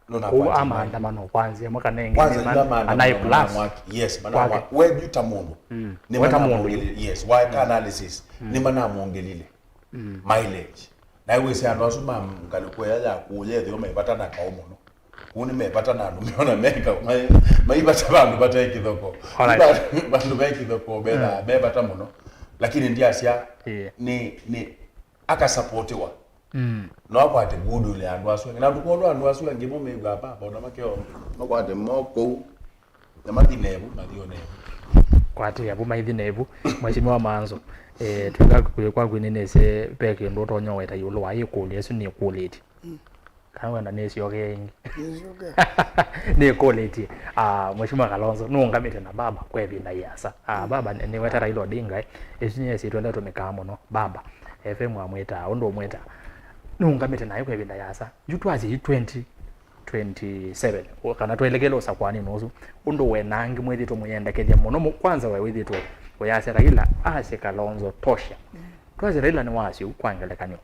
Nũnakwatie Kũu maandamano kwanzia mwaka nengi kwanza nĩ ila man-, maandamano anaye plus. Manamwaki. Yes, manamwaki. Kwake. We yu ta mũndũ. Nĩ we ta mũndũ. Manamwongelile. Yes, waeka analysis. Nĩ manamwongelile mileage. Na wĩsĩ andũ asu ma ngalĩko ĩya ya kũya ĩtheo me vata na kaũ mũno. Kũu nĩ me vata na andũ meona meka, mai, mai vata vandũ vate kĩthoko. Alright. Vandũ ve kĩthoko, betha, me vata mũno. Lakini ndiasya Yeah. nĩ, nĩ akasapotiwa. No akwate goodwill ya andũ asu angĩ. Na ndũkolwa andũ asu angĩ mo mew'aa vava, ona makeo makwate mo kũu, na mathi nevu, mathi o nevu. Kwatĩĩa vu maithi nevu. Mheshimiwa Manzo, eh, twĩka kwĩ kwa kwĩnĩnĩsye, ve kĩndũ ũtonya weta ĩũlũ wa ĩkũlyo ĩsu nĩkũlĩtye. Kana wenda nĩsyokee ĩngĩ? Nĩsyokee. Nĩkũlĩtye. Ah, Mheshimiwa Kalonzo nũũngamĩte na baba kwa ĩvinda yĩasa. Ah, baba nĩ-, nĩweta Raila Odinga, eh. Ĩsu nĩ ĩsyĩtwa ĩla ĩtũmĩkaa mũno. Baba. F M amwĩtaa, ũndũ ũmwĩtaa. Nũũngamĩte naĩ kwa ĩvinda yĩasa. Yu twasye yu twenty twenty-seven, o-, kana twelekele ũsakũanĩnĩ ũsu. Ũndũ we na angĩ mwĩthĩtwe mũyendekethya mũno, mũ-, kwanza we wĩthĩtwe ũyasya Raila, asye Kalonzo tosha. Twasye Raila nĩwasya ũu kwa ngelekany'o.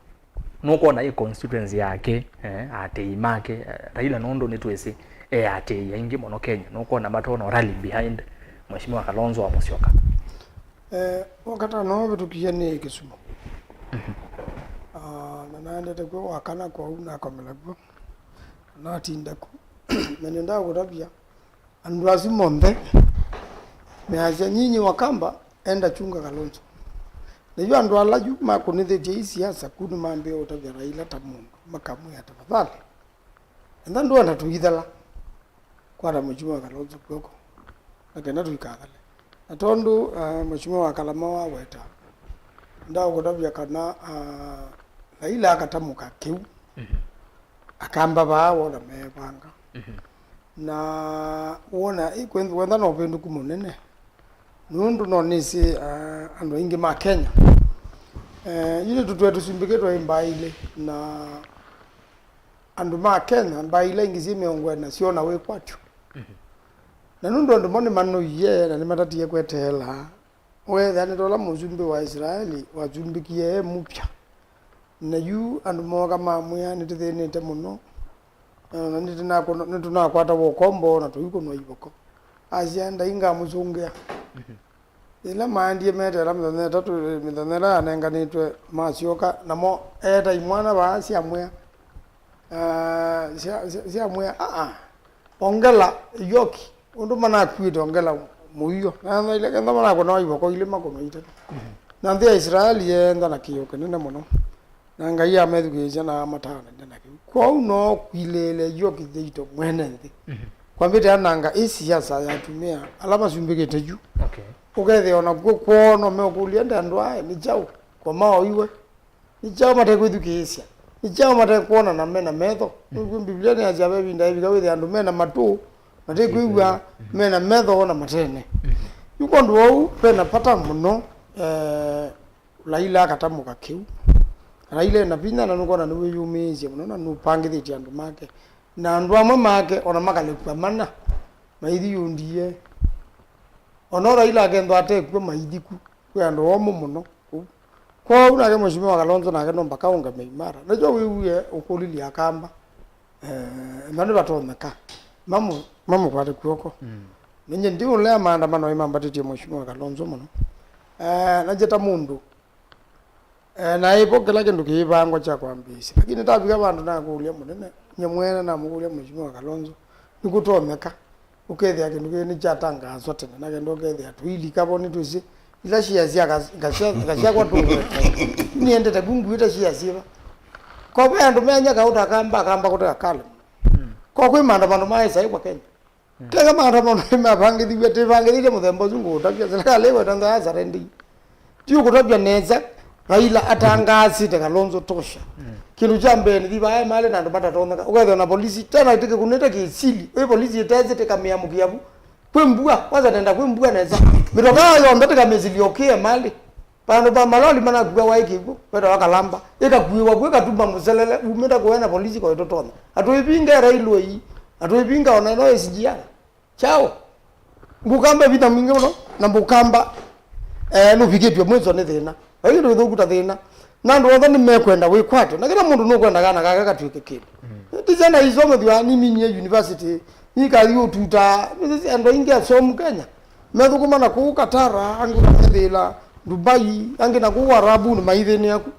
Nũkwona ĩ constituency yake, eh, aatĩĩi make, eh, Raila nũndũ nĩtwĩsĩ e aatĩĩi aingĩ mũno Kenya, nũkwona matona rally behind Mheshimiwa Kalonzo wa Musyoka. Eh, wakatano ũvĩtũkie nĩ Kisumu. Ah, na naendete kw'o wakana kwoou nakomela kw'o. Natinda ku. Na nĩendaa kũtavya andũ asu monthe measya, nyinyi Wakamba, Enda chunga Kalonzo. Na yu andũ ala yu makũnĩthĩtye ii siasa ku nĩmambĩĩe ũtavya Raila ta mũndũ, makamwĩa, "Tafadhali, enda ndũenda tũithela kwata Mheshimiwa Kalonzo kw'oko, na kenda tũikathele." Na tondũ, ah, Mheshimiwa wa Kalama waweta, ndaũkũtavya kana, ah, Raila akatamũka kĩu, akamba vaa wona meevanga. Na wona, ĩ, kwĩth-, wenda no ũvĩndũku mũnene. Nũndũ no nĩsĩ, ah, andũ aingĩ ma Kenya, eh, yu nĩtũtwee tũsumbĩkĩtwe ĩ mbaa ilĩ, na andũ ma Kenya, mbaa ila ingĩ syĩ mĩongo ĩna syona wĩkwatyo. Na nũndũ andũ mo nĩmanoie na nĩmatatie kweteela, weethĩa nĩ ta ũla mũsumbĩ wa Isilaeli wasumbĩkie e mũpya. Na yu andũ mooka mamwĩa, "Nĩtũthĩnĩte mũno, na nĩtũnakũna-, nĩtũnakwata wa ũkombo na tũikũnwa ivoko." Asya, "Ndai ngamũsũngĩa." Yĩla maendie meteela mĩthenya ĩtatũ, mĩthenya ĩla yanenganĩtwe, masyoka, namo eeta imwana vaa syamwĩa, ah, sya-, sya-, syamwĩa, "Aa, ongela ĩyoki, ũndũ manakuĩte ongela mũio." Na ethwa ile kenda manakũnawa ivoko ilĩ makũnwa itatũ. Na nthĩ ya Isilaeli yeenda na kĩĩo kĩnene mũno. Na Ngai amethukĩĩsya na amataanania na kĩu. Kwoou no kwilĩĩle ĩyoki thĩito mwene nthĩ. Kwambĩte ananga ĩ siasa ya atumĩa ala masumbĩkĩte yu. Okay. Ũkethĩa ona kw'o kwoo no meũkũlya, "Nde andũ aya nĩ kyaũ kwa maoiwe? Nĩ kyaũ matekwĩthukĩĩsya? Nĩ kyaũ matekwonana me na metho?" Nĩkw'o Biblia nĩyasya ve ĩvinda yĩvika wĩthĩa andũ me na matũ matekwĩw'a, me na metho na matene. Yu kwondũ wa ũu, ve na vata mũno, eh, Raila akatamũka kĩu. Raila e na vinya, na nũkwona nĩwĩyũmĩĩsye mũno, na nũpangĩthĩtye andũ make. Na andũ amwe make, ona makalekwa mana, maithi yũndie. Ona Raila akethwa atekw'o, maithi ku. Kwĩ andũ omũ mũno kũu. Kwoou nake Mheshimiwa Kalonzo nake no mpaka aũngame imara. Nĩkyo wĩw'ie ũkũlilye Akamba, eh, ĩno nĩvatonyeka. Mamũ-, mamũkwate kw'oko. Ninye ndiũlea maandamano ĩmambatĩtye Mheshimiwa Kalonzo mũno. Eh, na njĩta mũndũ, eh, na ĩvo kĩla kĩndũ kĩĩvangwa kya kwambĩĩsya. Lakini ndavika vandũ nakũlya mũnene, nye mwene namũkũlya Mheshimiwa Kalonzo, nĩkũtonyeka ũkethĩa kĩndũ kĩĩ nĩkyatangaaswa tene, na kenda ũkethĩa tũilika vo nĩtwĩsĩ ila shia sya ngasya-, ngasyakwa tũweta. Niendete ku nguĩte shia syĩva? Ko ve andũ meany'a kaũta Akamba, Akamba kũte Akale. Ko kwĩ maandamano ma ĩsaĩ kwa Kenya. Kenya maandamano nĩmavangĩthiw'e, tĩvangĩthĩtye mũthemba ũsu ngũũtavya. Serikali ĩkweta nza ya surrender. Ti ũkũtavya nesa, Raila atangaasĩte Kalonzo tosha. Kĩndũ kya mbee nĩthi vaa Emali na andũ matatonyeka. Ũkethĩwa na polisi, tena tĩkĩkunĩte kĩsili. Ĩ polisi ĩtesĩ tĩkamĩamũkĩa vu. Kwĩ mbua, kwanza nenda kwĩ mbua nesa. Mĩtokaa yonthe tĩkamĩsilia ũkĩ Emali. Vandũ va maloli manakuawa ĩ kĩw'ũ, vetawa Kalamba. Ĩkakuĩwa vu, ĩkatuma mũselele, umĩte kũya na polisi kwa ĩtũtonya. Atũivinga railway, atũivinga ona ĩno S G R. Kyaũ? Mbũkamba ĩvinda mwingĩ mũno, na mbũkamba, eh, nũvikĩtw'e mwĩso nĩ thĩna. Vai kĩndũ kĩthũku ta thĩna. Na andũ onthe nĩmekwenda wĩkwatwe. Na kĩla mũndũ nũkwenda kana kake katw'ĩke kĩndũ. Ti syana isomethw'a niminie university, nikathi ũtutaa. Andũ aingĩ asomu Kenya. Methũkũma na kũu Qatar, angĩ na methĩĩla Dubai, angĩ na kũu Arabuni maithĩnĩa ku.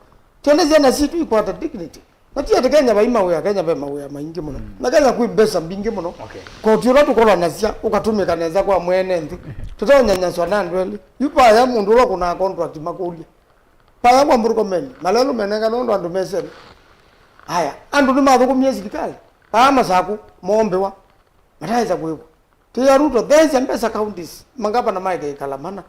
Twende syana sitũ ikwata dignity. Na ti atĩ Kenya vai mawĩa, Kenya ve mawĩa maingĩ mũno. Na Kenya kwĩ mbesa mbingĩ mũno. Okay. Koti ũla tũkolanasya ũkatũmĩka nesa kwa mwene nthĩ. Tũteũnyanyaswa na andũ elĩ. Yu vaya mũndũ ũla ũkũnaa contract makũlye. Vaya kwa Murkomen, malelũ menengane ũndũ andũ mesene. Aya, andũ nĩmathũkũmie silikalĩ. Vaya Masakũ, moombĩwa. Mataĩsa kwĩw'a. Tĩ ya Ruto, theesya mbesa counties, mangavana maĩkĩkala mana.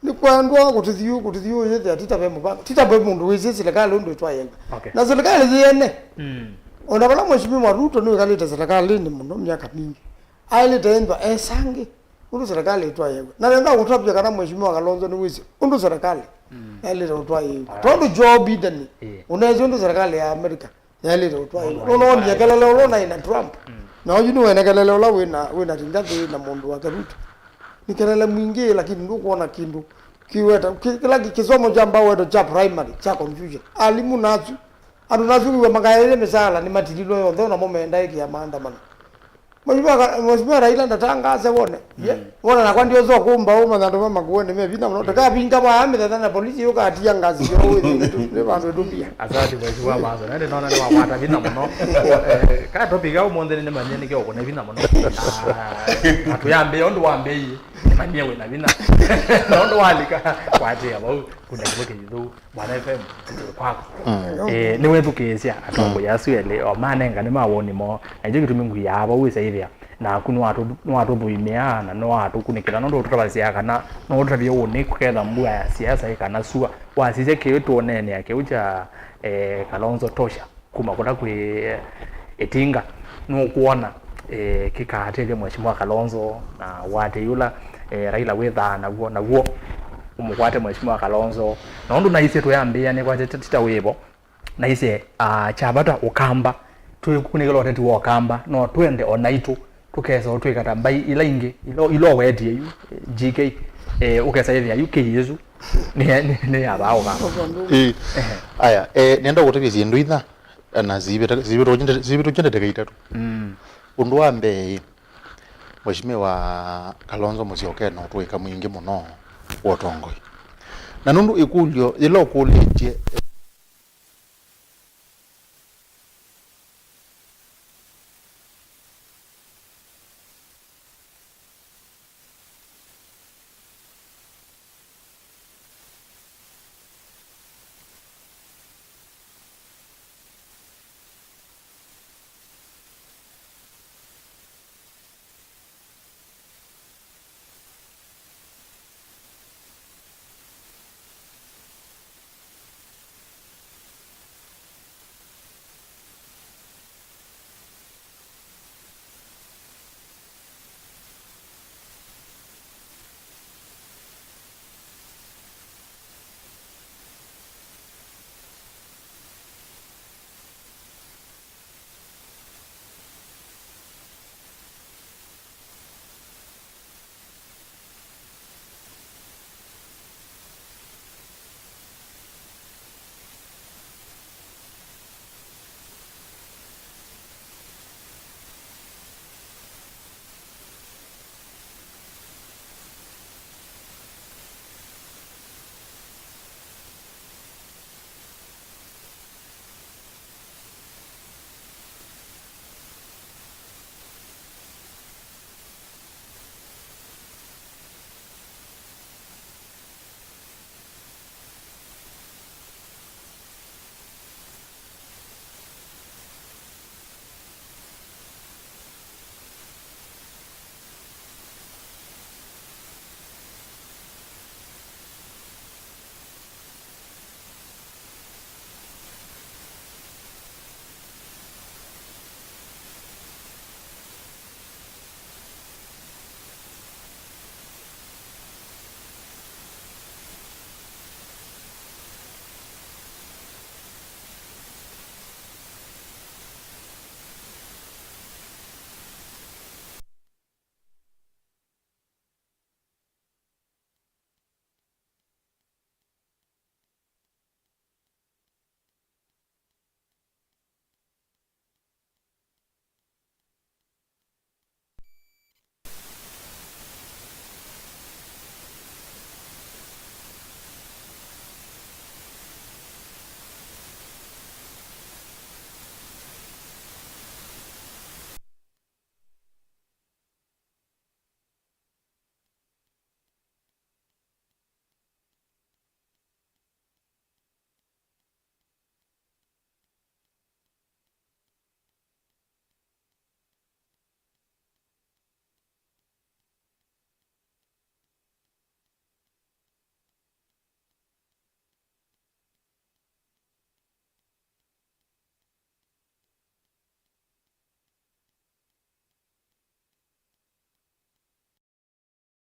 Nĩkwendwa kũtithiũ, kũtithiũ yĩthĩa tita ve mũvanga, tita ve mũndũ wĩsĩ silikalĩ ũndũ ĩtwaĩe. Okay. Na silikalĩ yĩene. Mm. Ona vala Mheshimiwa Ruto nĩwĩkalĩte silikalĩnĩ mũno myaka mingĩ, aĩlĩte ĩnthwa esangĩ ũndũ silikalĩ ĩtwaĩwe. Na nenda kũtavya kana Mheshimiwa Kalonzo nĩwĩsĩ ũndũ silikalĩ yaĩlĩte ũtwaĩwa. Alright. Tondũ Joe Biden, ĩĩ, ũnethĩ ũndũ silikalĩ ya America yaĩlĩte ũtwaĩwa. Nũnoonie kelele ũla ũnaĩ na Trump. Mm. Na ũyu nĩwene kelele ũla wĩna, wĩna Rigathi na mũndũ wake Ruto. Nĩ kelele mwingĩ, lakini ndũkwona kĩndũ kĩweta, kĩ-, kĩla kĩ-, kĩsomo kya mbau weto kya primary, kya confusion. Alimũ nasu, andũ nasu wĩw'a makaĩle mĩsaala nĩmatililwe yonthe, onamo meendaĩkĩa maandamano. Mheshimiwa Ka-, Mheshimiwa Raila ndatangaase wone. Ye, mm, wona nakwa ndiosa kũmba ũmanya andũ ma Makueni me vinya mũno. Ndĩkavinga vaa mĩthenya na polisi yũkatia ngasi yo wĩthĩ nĩ vandũ ĩtũpia. Asante Mheshimiwa Maso. Nende nona nĩ wakwata vinya mũno. Eh, ka topic ya ũmũnthĩ nĩ manyie nĩ kĩo kũne vinya mũno. Ah, atuyambie ũndũ wambĩie. Nĩmanyie wĩna vinya. Nũndũ walika kwatĩa vau, kuna kĩvo kĩthũu, Bwana F M, kwaku. Mm. Eh, nĩwethukĩĩsya atongoi asu elĩ, o manenga nĩ mawoni moo. Na nĩkyo kĩtumi ngwiaa vau ĩsaĩthĩa. Naku nĩwatũ-, nĩwatũthũimĩaa na nĩwatũkunĩkĩla, nũndũ ũtũtavasya kana no ũtũtavye ũnĩ kũketha mbua ya siasa ĩkanasua. Wasisya kĩu tũũneenea kĩu kya, eh, Kalonzo Tosha kuma kũla kwĩ, eh, Ĩtinga, nũkwona, eh, kĩkaatethya Mheshimiwa Kalonzo na watei ũla, eh, Raila wĩthaa naw'o, naw'o ũmũkwate Mheshimiwa Kalonzo. Na ũndũ naisye tũyambĩĩa nĩ kwa tita wĩvo, naisye, ah, kya vata Ũkamba, twĩkunĩkĩla ũteti wa Ũkamba, no twende o naitũ tũkesa ũtwĩka ta mbaĩ ila ingĩ, ila, ila ũwetie yu, G K, eh, ũkesa ĩthĩa yu kĩ Yesu, nĩ, nĩ, nĩ ya vaa Ũkamba. Ĩ, ehe. Aya, eh, nenda kũtavya syĩndũ itha, na sivĩtũkye ndakĩka itatũ. Mm. Ũndũ wa mbee, Mheshimiwa Kalonzo Musyoka ena ũtũĩka mwingĩ mũno wa ũtongoi. Na nũndũ ĩkũlyo yĩla ũkũlĩtye,